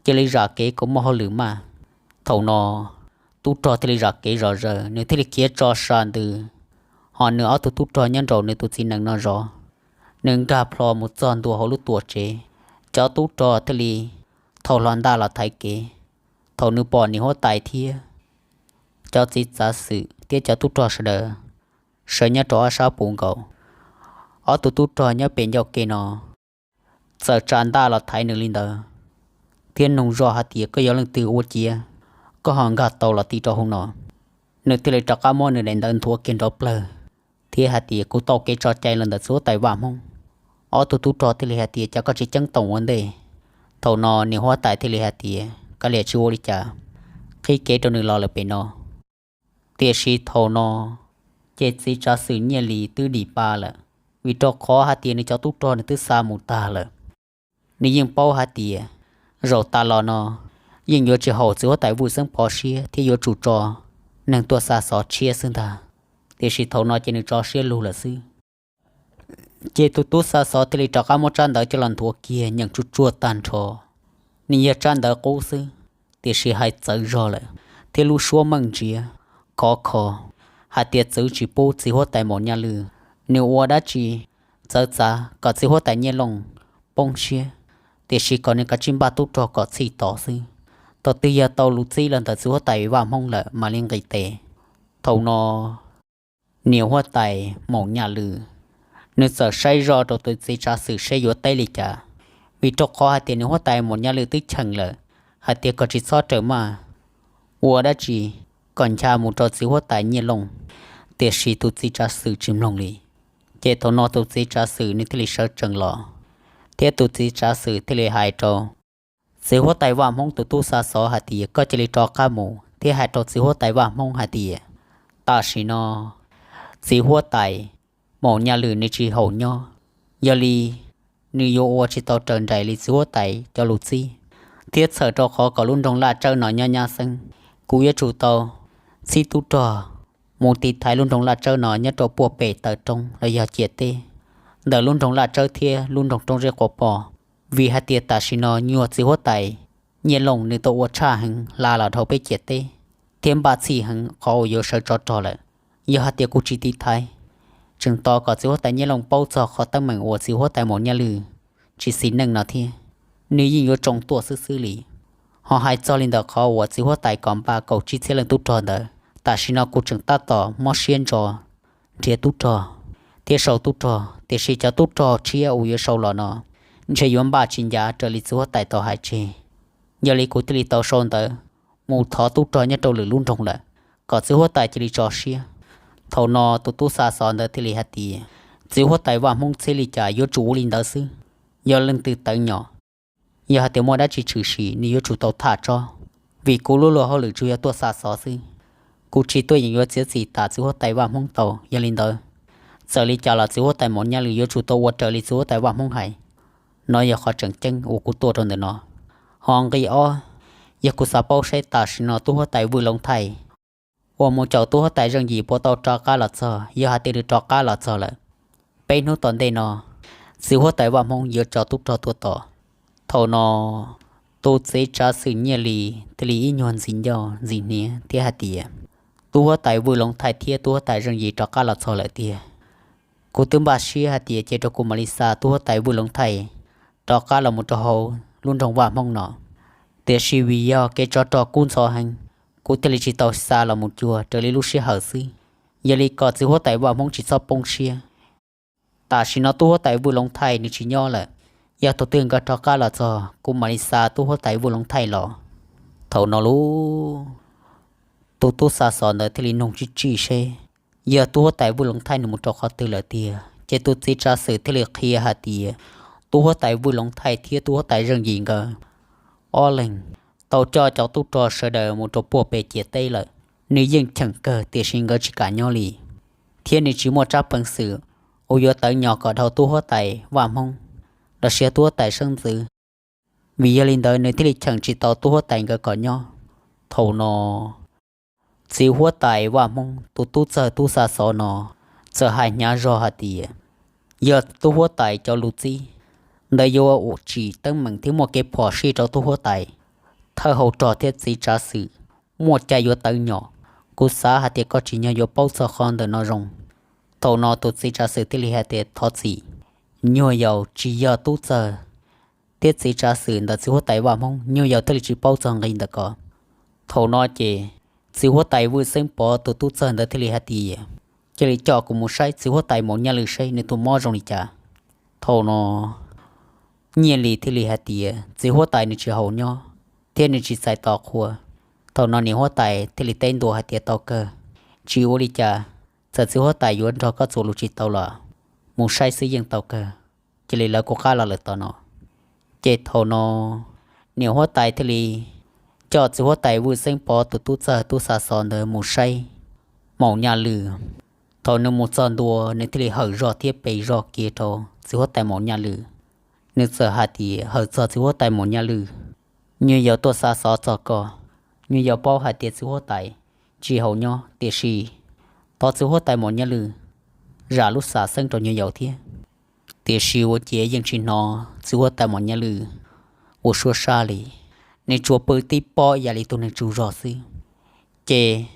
cia li zam kev kuv muaj hauj lwm maj. Thaum no tub rog thiaj li zam kev zom zaws, nws thiaj li khiav tso sa ntws, ho nws ob tug tub rog nyob nraum nws tus txiv nees no zov. Nws nkag plho mus txog ntua hauv lub tuam tsev, cov tub rog thiaj li thau hlo ntaj los thaiv kev. Thaum nws pom niam huab tais thiab cov txiv tsav xwm thiab cov tub rog sawv daws sawv nyob rau ob sab puv nkaus, ob tug tub rog nyob pem ncauj ke no txawm tsa ntaj los thaiv nws li ntawd, thiab nug zoj hais tias, Koj yog leej twg ua ciav koj ho nkag tau los ti rau hauv no? Nws thiaj li rov qab muab nws daim ntawv nthuav kiag nrov plawg thiab hais tias, Kuv tau kev tso cai los ntawm txiv huab tais Vaj Hmoob. Ob tug tub rog thiaj li hais tias, Cas koj tsis ceeb toom ua ntej? Thaum no niam huab tais thiaj li hais tias, Kav liam, tsis ua li cas, qhib kev rau nws los lawm pem no. Tiam sis thaum no ces txiv tsav xwm Nyiaj Lis twb dim pa lawm, vim rau qhov hais tias nws cov tub rog nws twb xa mus tag lawm. Nws yeej paub hais tias zaum tas los no yeej yuav tsis haum txiv huab tais Vwj Xeeb Phov siab thiab yuav tsum tso neeg tuaj xa xov tshiab xwb ntag. Tiam sis thaum no ces nws tso siab lug lawm xwb. Ces tus tub xa xov thiaj li rov qab muab tsab ntawv coj los nthuav kiag nyeem tsuj tsuag tag nrho. Nws yog tsab ntawv qub xwb, tiam sis hais txawv zog lawm, thiab lub suab meej ntsiav khov kho hais tias txwv tsis pub txiv huab tais Maum Nyaj Lwj nws ua dab tsi txawv txav kom txiv huab tais Nyiaj Looj poob siab, tiam sis kom nws kav tsij npaj tub rog kom txhij tod xwb. Thaum twg yog tau lus txib los ntawm txiv huab tais Vaj Hmoob lawm mam li nqis tes. Thaum no niam huab tais Maum Nyaj Lwj nws txawm saib zoj rau tus txiv tsav xwm seb yuav teb li cas, vim rau qhov hais tias niam huab tais Maum Nyaj Lwj twb cheem lawm hais tias kom tsis txhob raws maj ua dab tsi, kom ncha mus rau txiv huab tais Nyiaj Looj, tiam sis tus txiv tsav xwm tsis mloog li. Ces thaum no tus txiv tsav xwm nws thiaj li sawv tsees los, thiab tus txiv tsav xwm thiaj li hais rau txiv huab tais Vaj Hmoob tus tub xa xov hais tias, Koj cia li rov qab mus thiab hais rau txiv huab tais Vaj Hmoob hais tias tam sim no txiv huab tais Maum Nyaj Lwj nws tsis haum nyob, yog li nws yuav ua tsis tau raws nraim li txiv huab tais cov lus txib, thiab txhawm rau qhov kom lub nroog Laj Tsawb no nyob nyab xeeb. Kuv yuav tsum tau txhib tub rog mus tiv thaiv lub nroog Laj Tsawb no nyob rau puag pem taw roob los yog ciam teb ntawm lub nroog Laj Tsawb thiab lub nroog Roob Zeb Quav Poj, vim hais tias tam sim no nyuag txiv huab tais Nyiaj Looj nws tau ua tshaj heev hla los dhau peb ciam teb, thiab npaj txhij heev qhov uas yuav sawv tsov rog lawm. Yog hais tias kuv tsis tiv thaiv, tseem tos kom txiv huab tais Nyiaj Looj paub txog qhov teeb meem uas txiv huab tais Maum Nyaj Lwj tsis xis neej no thiab, nws yeej yuav tsoo tuaj xwb xwb li. Ho hais txog li ntawm qhov uas txiv huab tais kom npaj kaum tsib txhiab leej tub rog ntawd, tam sim no kuv tseem tab tom mob siab ntso nrhiav tub rog thiab sau tub rog, tiam sis cov tub rog tshiab uas yuav sau los no ntshe yuav npaj tsis ncav raws li txiv huab tais tau hais tseg. Yog li kuv thiaj li tau sau ntawv mus thov tub rog nyob rau lwm lub nroog lawm, kom txiv huab tais cia li tso siab. Thaum no tus tub xa xov ntawd thiaj li hais tias, Txiv huab tais Vaj Hmoob txhib li cas yuav tsum ua li ntawd xwb. Yog leej twg tawv nyom, yog hais tias muaj dab tsi tshwm sim nws yuav tsum tau tham tsob, vim kuv lub luag hauj lwm tsuas yog tuaj xa xov xwb. Kuv tsis tuaj yeem yuav txiav txim tas txiv huab tais Vaj Hmoob tau. Yog li ntawd, txawm li cas los txiv huab tais Maum Nyaj Lwj yuav tsum tau ua raws li txiv huab tais Vaj Hmoob hais. No yog qhov tseem ceeb uas kuv tuaj rau ntawm no. Ho nqi ob, yog kuv xav paub seb tam sim no tub huab tais Vwj Loov Thaij uas mus caum tub huab tais Zeej Yim puas tau rov qab los txog. Yog hais tias nws rov qab los txog lawm, peb hnub tom ntej no txiv huab tais Vaj Hmoob yuav tso tub rog tuaj tos. Thaum no tus txiv tsav xwm Nyiaj Lis thiaj li ib nyuag ntxim ncauj ntxim hniav thiab hais tias, Tub huab tais Vwj Loov Thaij thiab tub huab tais Zeej Yim rov qab los txog lawm tiag. Kuv twb npaj siab hais tias cia rau kuv mam li xa tub huab tais Vwj Loov Thaij rov qab los mus rau hauv lub nroog Vaj Hmoob no, tiam sis vim yog kev tsov rog kub ntxhov heev, kuv thiaj li tsis tau xa los mus cuag raws li lub sij hawm xwb. Yog li kom txiv huab tais Vaj Hmoob tsis txhob poob siab. Tam sim no tub huab tais Vwj Loov Thaij nws tsis nyob lawm, yog thaum twg nkawd rov qab los txog kuv mam li xa tub huab tais Vwj Loov Thaij los. Thaum no lauj, tus tub xa xov ntawd thiaj li nug tsib tsij seb yog tub huab tais Vwj Loov Thaij nws mus rau qhov twg lawm tiag. Ces tus txiv tsav xwm thiaj li qhia hais tias tub huab tais Vwj Loov Thaij thiab tub huab tais Zeej Yim nkawd ob leeg tau coj cov tub rog sawv daws mus rau puag pem ciam teb lawm. Nws yeej cheem kawg tiam sis nkawd tsis kam nyob li, thiab nws tsis muaj tsab peev xwm uas yuav tawv nyos kom dhau tub huab tais Vaj Hmoob los sis tub huab tais Seeb Ntxwv. Vim yog li ntawd nws thiaj li cheem tsis tau tub huab tais nkawd kom nyob. Thaum no txiv huab tais Vaj Hmoob tus tub txawg tub xa xov no txawm hais hnyav zog hais tias yog tub huab tais cov lus txib ntawd yuav tsim teeb meem thiab muaj kev phom sij rau tub huab tais, thawj hauv rog thiab txiv tsav xwm muaj cai yuav tawv nyom. Kuv xav hais tias koj tsim nyog yuav paub txog qhov ntawm no zoo. Thaum no tus txiv tsav xwm thiaj li hais tias thov txim, nyuag yaus tsis yog tub txawg thiab txiv tsav xwm ntawm txiv huab tais Vaj Hmoob, nyuag yaus thiaj li tsis paub txog nqi ntawm ko. Thaum no ces txiv huab tais Vwj Xeeb Pov tus tub txawg ntawd thiaj li hais tias, cia li coj kuv mus saib txiv huab tais Maum Nyaj Lwm seb nws tus mob zoo li cas. Thaum no Nyiaj Lis thiaj li hais tias txiv huab tais nws tsis haus nyob thiab nws tsis txais tos qhua. Thaum no niam huab tais thiaj li teb ntua hais tias tau kawg, tsis ua li cas, txawm txiv huab tais yuav nrog koj txuas lus tsis tau los mus saib xwb yeej tau kawg. Cia li lawv kuv qab los lawm tom no. Ces thaum no niam huab tais thiaj li coj txiv huab tais Vwj Xeeb Pov tus tub txawg tub xa xov ntawd mus saib Maum Nyaj Lwm. Thaum nws mus txog ntua nws thiaj li hawm zog thiab pes zog kiag rau txiv huab tais Maum Nyaj Lwm. Nws txawm hais tias, hawm txog txiv huab tais Maum Nyaj Lwm, nyuam yaus tuaj xa xov txog koj. Nyuam yaus paub hais tias txiv huab tais tsis haus nyob, tiam sis thov txiv huab tais Maum Nyaj Lwm zam lub xam xeeb rau nyuam yaus thiab. Tiam sis ua ciav yeej tsis hnov txiv huab tais Maum Nyaj Lwm ua suab sab li, nws tsuas pw tib pob ib yam li tus neeg tsaug zog xwb. Ces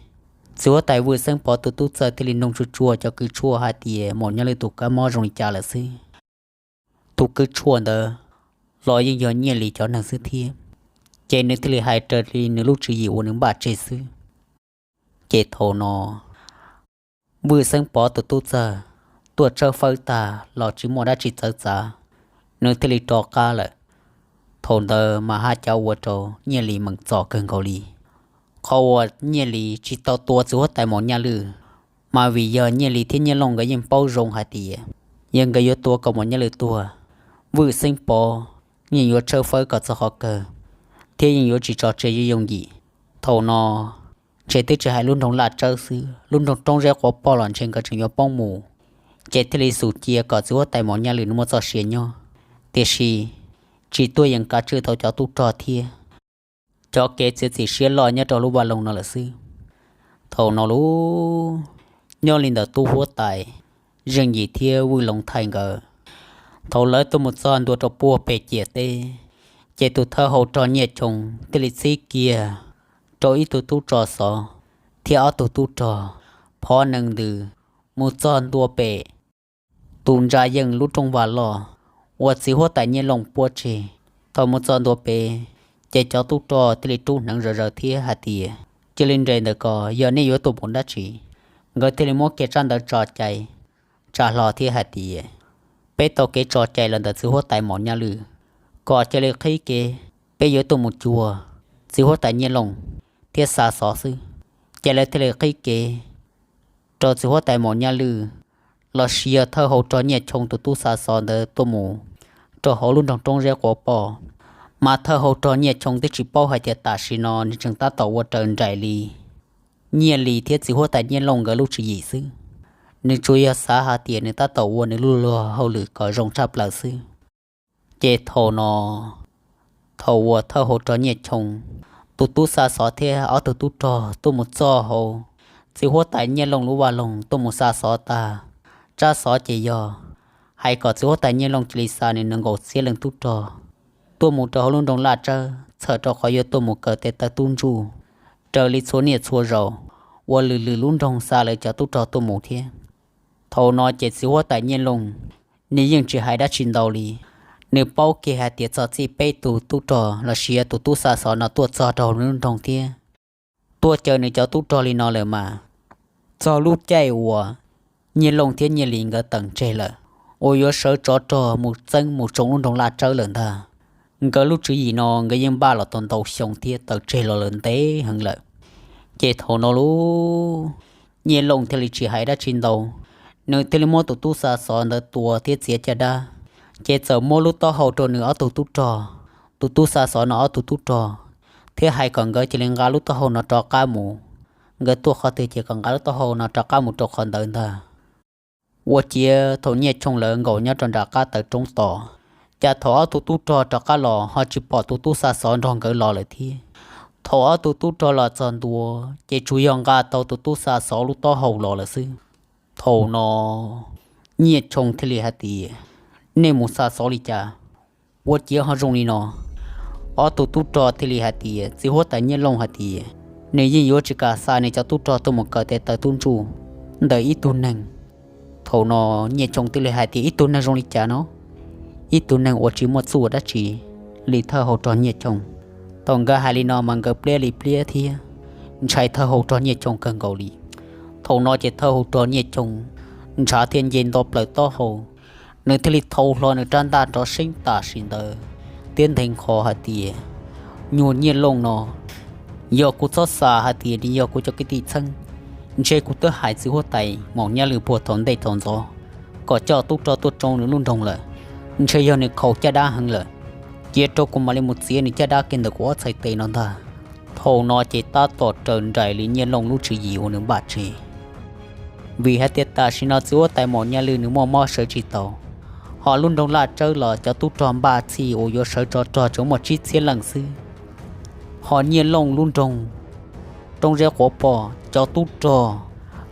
txiv huab tais Vwj Xeeb Pov tus tub txawg thiaj li nug tsuag tsuag cov kws tshuaj hais tias Maum Nyaj Lwm tus kab mob zoo li cas lawm xwb. Tus kws tshuaj ntawd los yeej yog Nyiaj Lis cov neeg xwb thiab, ces nws thiaj li hais raws li nws lub tswv yim uas nws npaj tseg xwb. Ces thaum no Vwj Xeeb Pov tus tub txawg tuaj tshawb fawb tag los tsis muaj dab tsi txawv txav, nws thiaj li rov qab lawm. Thaum ntawd mas haj cav ua rau Nyiaj Lis meem txom kawg nkaus li. Qhov uas Nyiaj Lis tsis tau tua txiv huab tais Maum Nyaj Lwm, mas vim yog Nyiaj Lis thiab Nyiaj Looj nkawd yeej paub zoo hais tias yog nkawd yuav tua kom Maum Nyaj Lwm tuag, Vwj Xeeb Pov yeej yuav tshawb fawb kom txog qhov kawg thiab yeej yuav tsis tso tseg yooj yooj yim. Thaum no ntshe twb tsis hais lub nroog Laj Tsawb xwb, lub nroog Roob Zeb Quav Poj los ntshe nkawd tseem yuav poob mus. Ces thiaj li xum cia kom txiv huab tais Maum Nyaj Lwm nws muaj txoj sia nyob, tiam sis tsis tuaj yeem kav tswj tau cov tub rog thiab cov kev txiav txim siab loj nyob rau lub vaj loog no lawm xwb. Thaum no lub, nyob li ntawm tub huab tais Zeej Yim thiab Vwj Loov Thaij nkawd, thaum lawv tuaj mus txog ntua rau puag pem ciam teb, ces tus thawj hau rog Nyiaj Choo thiaj li txib kiag rau ib tug tub rog xov thiab ob tug tub rog phov nees ntws mus txog ntua pem tus ntsa yeej lub rooj vag loj uas txiv huab tais Nyiaj Looj puab tseg. Thaum mus txog ntua pem, ces cov tub rog thiaj li rub hneev zom zaws thiab hais tias, cia li nres ntawm ko, yog nej yuav tuaj mus dab tsi? Nkawd thiaj li muab kiag tsab ntawv tso cai tsa hlo thiab hais tias, peb tau kev tso cai los ntawm txiv huab tais Maum Nyaj Lwm, kom cia li qhib kev, peb yuav tuaj mus cuag txiv huab tais Nyiaj Looj thiab xa xov xwb. Ces lawv thiaj li qhib kev rau txiv huab tais Maum Nyaj Lwm los sis yog thawj hau rog Nyiaj Choo tus tub xa xov ntawd tuaj mus rau hauv lub nroog Roob Zeb Quav Poj. Mas thawj hau rog Nyiaj Choo twb tsis paub hais tias tam sim no nws tseem tab tom ua raws nraim li Nyiaj Lis thiab txiv huab tais Nyiaj Looj nkawd lub tswv yim xwb. Nws tsuas yog xav hais tias nws tab tom ua nws lub luag hauj lwm kom zoo tshaj plaws xwb. Ces thaum no, thaum uas thawj hau rog Nyiaj Choo tus tub xa xov thiab ob tug tub rog tuaj mus txog hauv txiv huab tais Nyiaj Looj lub vaj loog tuaj mus xa xov tag, tsab xov ces yog hais kom txiv huab tais Nyiaj Looj cia li xa nws nees nkaum txhiab leej tub rog tuaj mus rau hauv lub nroog Laj Tsawb, txhawm rau qhov yuav tuaj mus kaw tes taw tub ntsuj raws li txhua niaj txhua zaus uas lwm lwm lub nroog xa lawv cov tub rog tuaj mus thiab. Thaum no ces txiv huab tais Nyiaj Looj nws yeej tsis hais dab tsi ntau li. Nws paub kiag hais tias txog txij peb tug tub rog los sis yog tus tub xa xov no tuaj txog rau hauv nws lub nroog thiab tuaj caw nws cov tub rog li no lawm mas, txog lub caij uas Nyiaj Looj thiab Nyiaj Lis nkawd tawm tseg lawm, uas yuav sawv tsov rog mus txeeb mus tsoo lub nroog Laj Tsawb lawm ntag. Nkawd lub tswv yim no nkawd yeej npaj los tau ntau xyoo thiab tawm tseg los lawm ntev heev lawm. Ces thaum no lub, Nyiaj Looj thiaj li tsis hais dab tsi ntau, nws thiaj li muab tus tub xa xov ntawd tua thiab txiav caj dab. Ces txawm muab lub taub hau rau nws ob tug tub rog, tus tub xa xov no ob tug tub rog, thiab hais kom nkawd cia li nqa lub taub hau no rov qab mus. Nkawd tuaj qhov twg ces kom nqa lub taub hau no rov qab mus rau qhov ntawd ntag. Ua ciav thaum Nyiaj Choo lawv nkaum nyob rau nram qab taw roob tos, cas thaum ob tug tub rog rov qab los ho tsis pom tus tub xa xov nrog nkawd los lawm thiab. Thaum ob tug tub rog los txog ntua, ces tsuas yog nqa tau tus tub xa xov lub taub hau los lawm xwb. Thaum no Nyiaj Choo thiaj li hais tias, nej mus xa xov li cas? Ua ciav ho zoo li no. Ob tug tub rog thiaj li hais tias, txiv huab tais Nyiaj Looj hais tias, nws yeej yuav tsis kam xa nws cov tub rog tuaj mus kaw tes taw tub ntsuj ntawm ib tug neeg. Thaum no Nyiaj Choo thiaj li hais tias, ib tug neeg zoo li cas no? Ib tug neeg uas tsis muaj txuj dab tsi li thawj hau rog Nyiaj Choo. Thaum nkawd hais li no mas nkawd pliab li pliab thiab ntshai thawj hau rog Nyiaj Choo kawg nkaus li. Thaum no ces thawj hau rog Nyiaj Choo ntshav thiaj nce nto plaws taub hau, nws thiaj li thau hlo nws rab ntaj nrov seeb tam sim ntawd thiab nthe nqho hais tias, Nyuag Nyiaj Looj no, yog kuv txhob xav hais tias nws yog kuv cov kwv tij txheeb, ntshe kuv twb hais txiv huab tais Maum Nyaj Lwm puag thaum ntej thaum ntxov kom coj tub rog tuaj tsoo nws lub nroog lawm, ntshe yog nws khaus caj dab heev lawm. Cia rau kuv mam li mus txiav nws caj dab kiag ntawm kuv ob txhais tes no ntag. Thaum no ces tab tom raws nraim li Nyiaj Looj lub tswv yim uas nws npaj tseg, vim hais tias tam sim no txiv huab tais Maum Nyaj Lwm nws muaj mob sawv tsis tau, ho lub nroog Laj Tsawb los cov tub rog npaj txhij uas yuav sawv tsov rog tsuas muaj tsib txhiab leej xwb. Ho Nyiaj Looj lub nroog Roob Zeb Quav Poj cov tub rog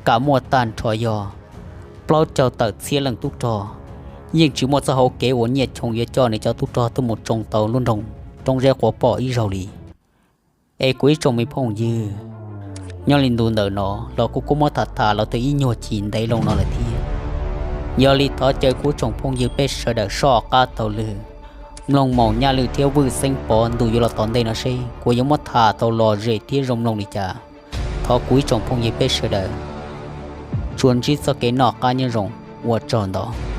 kam muaj tag nrho yog plaub caug tawm txhiab leej tub rog, yeej tsis muaj txoj hauv kev uas Nyiaj Choo yuav coj nws cov tub rog tuaj mus tsoo tau lub nroog Roob Zeb Quav Poj ib zaug li. Es kuv ib tsoom me phooj ywg, nyob li ntu ntawm no los kuv kuj muab tham tham los tau ib nyuag chim ntev loo no lawm thiab. Yog li thov caw kuv tsoom phooj ywg peb sawv daws soj qab taug lw mloog Maum Nyaj Lwm thiab Vwj Xeeb Pov ntu yuav los tom ntej no seb kuv yuav muab tham tau lom zem thiab zoo mloog li cas. Thov kuv ib tsoom phooj ywg peb sawv daws tsuas ntsib txoj kev noj qab nyob zoo, ua tsaug ntau.